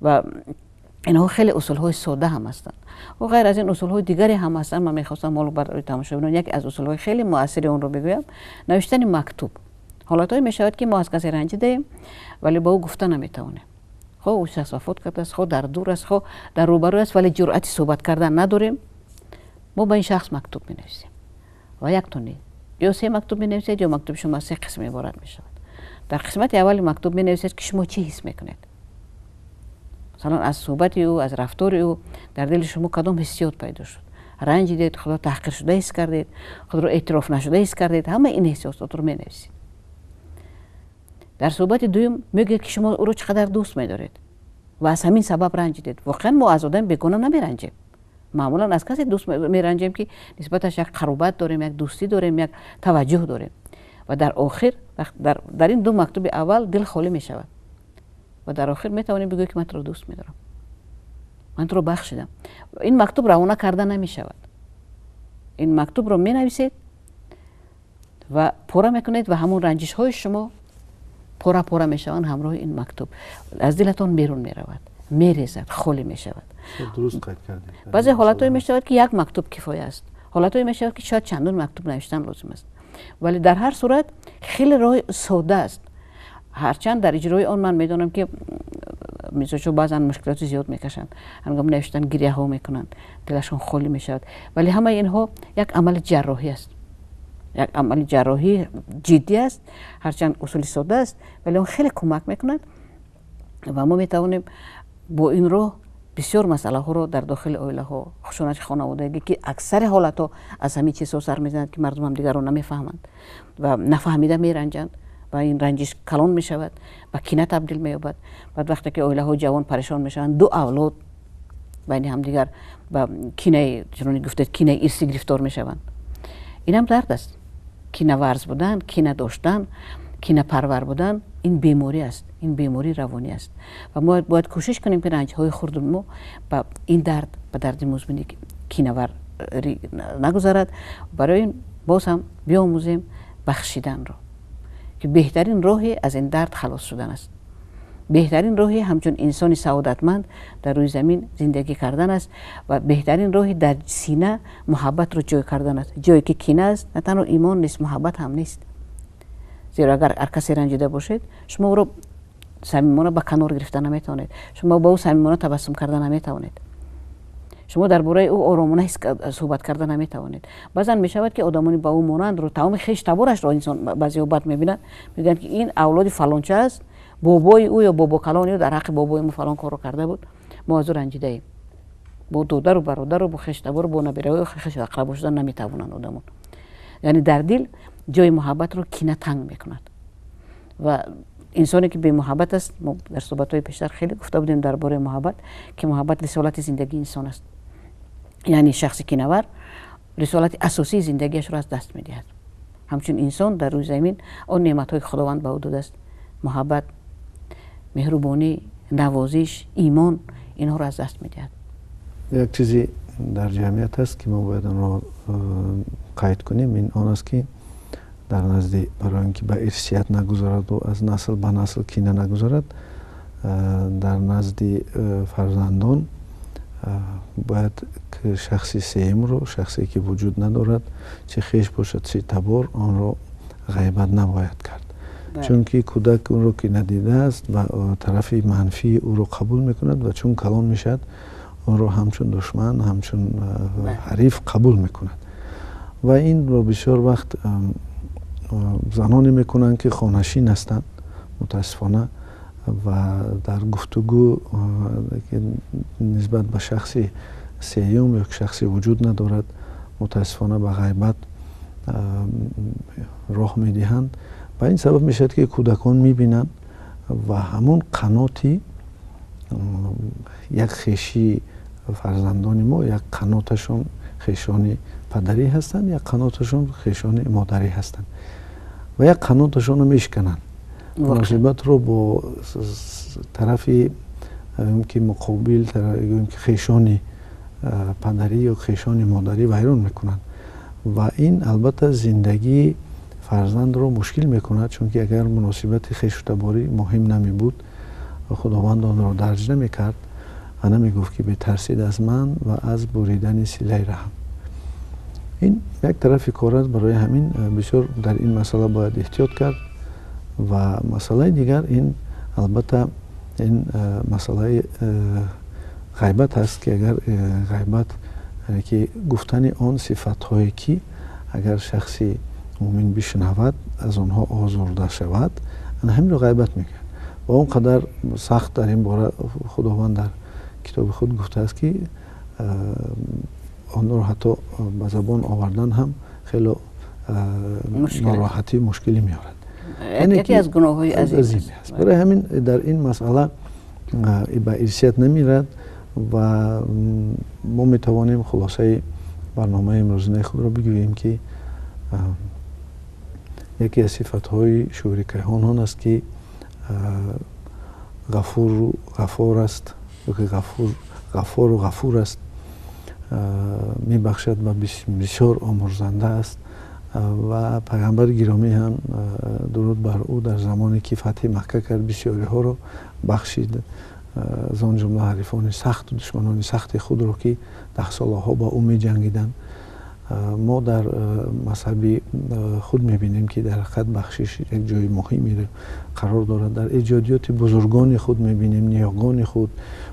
Speaker 1: Ва инҳо хеле усулҳои сода ҳам ҳастанд ва ғайр аз ин усулҳои дигаре ҳам ҳастанд. Ман мехостам ҳоло барои тамошобинон яке аз усулҳои хеле муассири онро бигӯям: навиштани мактуб. Ҳолатҳое мешавад, ки мо аз касе ранҷидаем, вале ба ӯ гуфта наметавонем. Хоҳ ӯ шахс вафот кардааст, хоҳ дар дур аст, хоҳ дар рӯбарӯ аст, вале ҷуръати суҳбат кардан надорем. Мо ба ин шахс мактуб менависем ва якто не, ё се мактуб менависед, ё мактуби шумо аз се қисм иборат мешавад. Дар қисмати аввали мактуб менависед, ки шумо чӣ ҳис мекунед, масалан, аз суҳбати ӯ, аз рафтори ӯ дар дили шумо кадом ҳиссиёт пайдо шуд: ранҷидед, худро таҳқиршуда ҳис кардед, худро эътироф нашуда ҳис кардед. Ҳама ин эҳсосотро менависед. Дар суҳбати дуюм мегӯед, ки шумо ӯро чӣ қадар дӯст медоред ва аз ҳамин сабаб ранҷидед. Воқеан, мо аз одами бегона намеранҷем. Маъмулан аз касе дӯст меранҷем, ки нисбаташ як қаробат дорем, як дӯстӣ дорем, як таваҷҷӯҳ дорем. Ва дар охир, дар ин ду мактуби аввал дил холӣ мешавад ва дар охир метавонем бигӯем, ки ман туро дӯст медорам, ман туро бахшидам. Ин мактуб равона карда намешавад. Ин мактубро менависед ва пора мекунед ва ҳамон ранҷишҳои шумо пора пора мешаванд ҳамроҳи ин мактуб, аз дилатон берун меравад, мерезад, холӣ мешавад. Баъзе ҳолатҳое мешавад, ки як мактуб кифоя аст, ҳолатҳое мешавад, ки шояд чандон мактуб навиштан лозим аст, вале дар ҳар сурат хеле роҳи сода аст. Ҳарчанд дар иҷрои он ман медонам, ки мизоҷҳо баъзан мушкилоти зиёд мекашанд, ҳангоми навиштан гиряҳо мекунанд, дилашон холӣ мешавад, вале ҳамаи инҳо як амали ҷарроҳӣ аст, як амали ҷарроҳии ҷиддӣ аст. Ҳарчанд усули сода аст, вале он хеле кӯмак мекунад ва мо метавонем бо ин роҳ бисёр масъалаҳоро дар дохили оилаҳо, хушунати хонаводагӣ, ки аксари ҳолатҳо аз ҳамин чизҳо сар мезанад, ки мардум ҳамдигарро намефаҳманд ва нафаҳмида меранҷанд ва ин ранҷиш калон мешавад, ба кина табдил меёбад. Баъд вақте ки оилаҳои ҷавон парешон мешаванд, ду авлод байни ҳамдигар ба кинаи, чуноне гуфтед, кинаи ирсӣ гирифтор мешаванд. Инам дард аст. Кинаварз будан, кина доштан, кинапарвар будан — ин беморӣ аст, ин бемории равонӣ аст. Ва мо бояд кӯшиш кунем, ки ранҷҳои хурди мо ба ин дард, ба дарди музмини кинаварӣ нагузарад. Барои ин боз ҳам биомӯзем бахшиданро, ки беҳтарин роҳе аз ин дард халос шудан аст, беҳтарин роҳи ҳамчун инсони саодатманд дар рӯи замин зиндагӣ кардан аст ва беҳтарин роҳи дар сина муҳаббатро ҷой кардан аст. Ҷое ки кина аст, на танҳо имон нест, муҳаббат ҳам нест. Зеро агар ҳар касе ранҷида бошед, шумо ӯро самимона ба канор гирифта наметавонед, шумо ба ӯ самимона табассум карда наметавонед, шумо дар бораи ӯ оромона суҳбат карда наметавонед. Баъзан мешавад, ки одамони ба ӯ монандро, тамоми хеш таборашро инсон баъзеҳо бад мебинанд, мегӯянд, ки ин авлоди фалонча аст, бобои ӯ ё бобокалони ӯ дар ҳаққи бобои мо фалон корро карда буд, мо аз ӯ ранҷидаем. Бо додару бародару бо хештабору бо набираҳои хеш ақрабо шудан наметавонанд одамон. Яъне дар дил ҷои муҳаббатро кина танг мекунад. Ва инсоне ки бемуҳаббат аст, мо дар суҳбатҳои пештар хеле гуфта будем дар бораи муҳаббат, ки муҳаббат рисолати зиндагии инсон аст. Яъне шахси кинавар рисолати асосии зиндагиашро аз даст медиҳад. Ҳамчун инсон дар рӯи замин он неъматҳое, ки Худованд ба ӯ додааст: муҳаббат, меҳрубонӣ, навозиш, имон, инҳоро аз даст медиҳад.
Speaker 2: Як чизе дар ҷамъият аст, ки мо бояд онро қайд кунем. Ин он аст, ки дар назди, барои он ки ба ирсият нагузараду аз насл ба насл кина нагузарад, дар назди фарзандон бояд шахси сеюмро, шахсе ки вуҷуд надорад, чӣ хеш бошад, чӣ табор, онро ғайбат набояд кард, чунки кӯдак онро ки надидааст ва тарафи манфии ӯро қабул мекунад ва чун калон мешавад, онро ҳамчун душман, ҳамчун ҳариф қабул мекунад. Ва инро бисёр вақт заноне мекунанд, ки хонашин ҳастанд, мутаассифона, ва дар гуфтугӯ нисбат ба шахси сеюм ё шахсе вуҷуд надорад, мутаассифона, ба ғайбат роҳ медиҳанд. Ва ин сабаб мешавад, ки кӯдакон мебинанд ва ҳамон қаноти як хешии фарзандони мо, як қаноташон хешони падарӣ ҳастанд, як қаноташон хешони модарӣ ҳастанд ва як қаноташонро мешикананд, муносибатро бо тарафи ки муқобил, ки хешони падарӣ ё хешони модарӣ, вайрон мекунанд. Ва ин албатта зиндагии Фарзандро мушкил мекунад, чунки агар муносибати хешутаборӣ муҳим намебуд, Худованд онро дарҷ намекард ва намегуфт, ки битарсид аз ман ва аз буридани силаи раҳм. Ин як тарафи кор аст. Барои ҳамин бисёр дар ин масъала бояд эҳтиёт кард. Ва масъалаи дигар ин, албатта, ин масъалаи ғайбат аст, ки агар ғайбат, яъне ки гуфтани он сифатҳое, ки агар шахси мӯмин бишнавад, аз онҳо озурда шавад, ана ҳаминро ғайбат мегӯянд. Ва он қадар сахт дар ин бора Худованд дар китоби худ гуфтааст, ки онро ҳатто ба забон овардан ҳам хело нороҳатӣ, мушкилӣ меорад.
Speaker 1: Яке аз гуноҳҳои азим
Speaker 2: аст. Барои ҳамин дар ин масъала ба ирсият намерад. Ва мо метавонем хулосаи барномаи имрӯзинаи худро бигӯем, ки яке аз сифатҳои шуури кайҳон он аст, ки ғафуру ғафор аст, ёки ғафору ғафур аст, мебахшад ва бисёр омурзанда аст. Ва пайғамбари гиромӣ ҳам, дуруд бар ӯ, дар замоне ки фатҳи Макка кард, бисёриҳоро бахшид, аз он ҷумла ҳарифони сахту душманони сахти худро, ки даҳсолаҳо ба ӯ меҷангиданд. Мо дар мазҳаби худ мебинем, ки дар ҳақиқат бахшиш як ҷои муҳимеро қарор дорад. Дар эҷодиёти бузургони худ мебинем, ниёгони худ,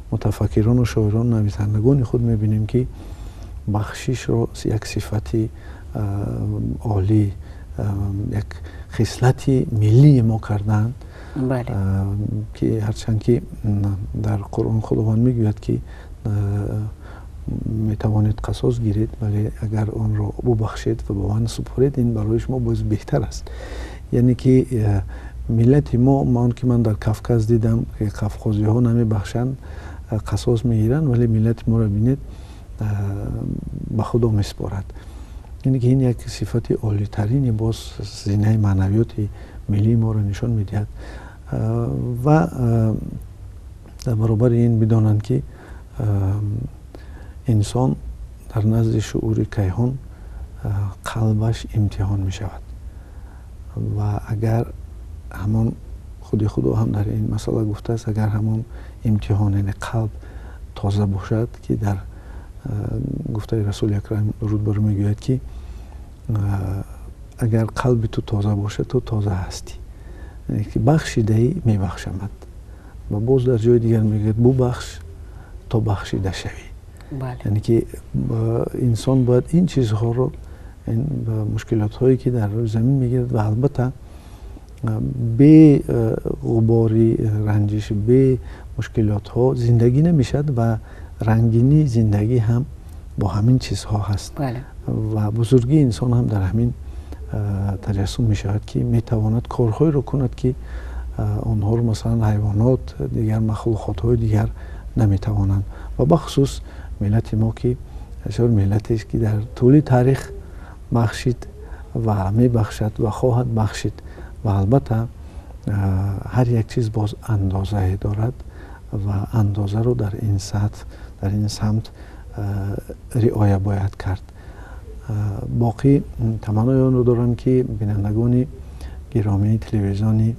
Speaker 2: мутафаккирону шоирон, нависандагони худ мебинем, ки бахшишро як сифати олӣ, як хислати миллии мо кардаанд, ки ҳарчанд ки дар Қуръон Худованд мегӯяд, ки метавонед қасос гиред, вале агар онро бубахшед ва ба ман супоред, ин барои шумо боз беҳтар аст. Яъне ки миллати мо, он ки ман дар Кавказ дидам, ки қавқозиҳо намебахшанд, қасос мегиранд, вале миллати моро бинед, ба Худо месупорад. Яъне ки ин як сифати олитарини боз зинаи маънавиёти миллии моро нишон медиҳад. Ва дар баробари ин бидонанд, ки инсон дар назди шуури кайҳон қалбаш имтиҳон мешавад. Ва агар ҳамон худи Худо ҳам дар ин масъала гуфтааст, агар ҳамон имтиҳон, яъне қалб тоза бошад, ки дар гуфтаи Расули Акрам, дуруд бар ӯ, мегӯяд, ки агар қалби ту тоза бошад, ту тоза ҳастӣ, ки бахшидаӣ, мебахшамад. Ва боз дар ҷои дигар мегӯяд: бубахш, то бахшида шавӣ. Яъне ки инсон бояд ин чизҳоро, ин мушкилотҳое, ки дар рӯи замин мегирад, ва албатта бе ғубори ранҷиш, бе мушкилотҳо зиндагӣ намешавад ва рангинии зиндагӣ ҳам бо ҳамин чизҳо ҳаст. Ва бузургии инсон ҳам дар ҳамин таҷассум мешавад, ки метавонад корҳоеро кунад, ки онҳоро масалан ҳайвонот, дигар махлуқотҳои дигар наметавонанд. Ва бахусус миллати мо, ки бисёр миллатест, ки дар тӯли таърих бахшид ва мебахшад ва хоҳад бахшид. Ва албатта ҳар як чиз боз андозае дорад ва андозаро дар ин сатҳ, дар ин самт риоя бояд кард. Боқӣ таманнои онро дорам, ки бинандагони гиромии телевизиони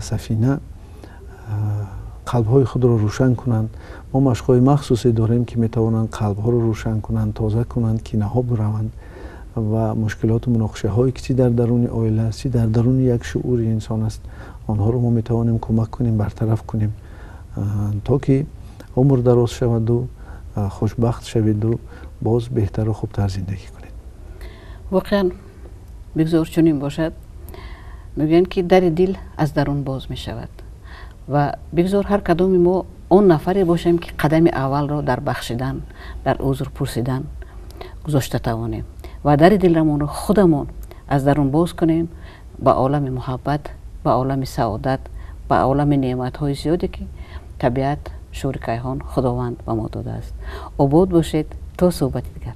Speaker 2: Сафина қалбҳои худро рӯшан кунанд. Мо машқҳои махсусе дорем, ки метавонанд қалбҳоро рӯшан кунанд, тоза кунанд, кинаҳо бираванд ва мушкилоту муноқишаҳое, ки чӣ дар даруни оила аст, чӣ дар даруни як шуури инсон аст, онҳоро мо метавонем кӯмак кунем, бартараф кунем, то ки умр дароз шаваду хушбахт шаведу боз беҳтару хубтар зиндагӣ кунед.
Speaker 1: Воқеан, бигзор чунин бошад. Мегӯянд, ки дари дил аз дарун боз мешавад ва бигзор ҳар кадоми мо он нафаре бошем, ки қадами аввалро дар бахшидан, дар узр пурсидан гузошта тавонем ва дари дилрамонро худамон аз дарун боз кунем ба олами муҳаббат, ба олами саодат, ба олами неъматҳои зиёде, ки табиат, шуури кайҳон, Худованд ба мо додааст. Обод бошед то суҳбати дигар.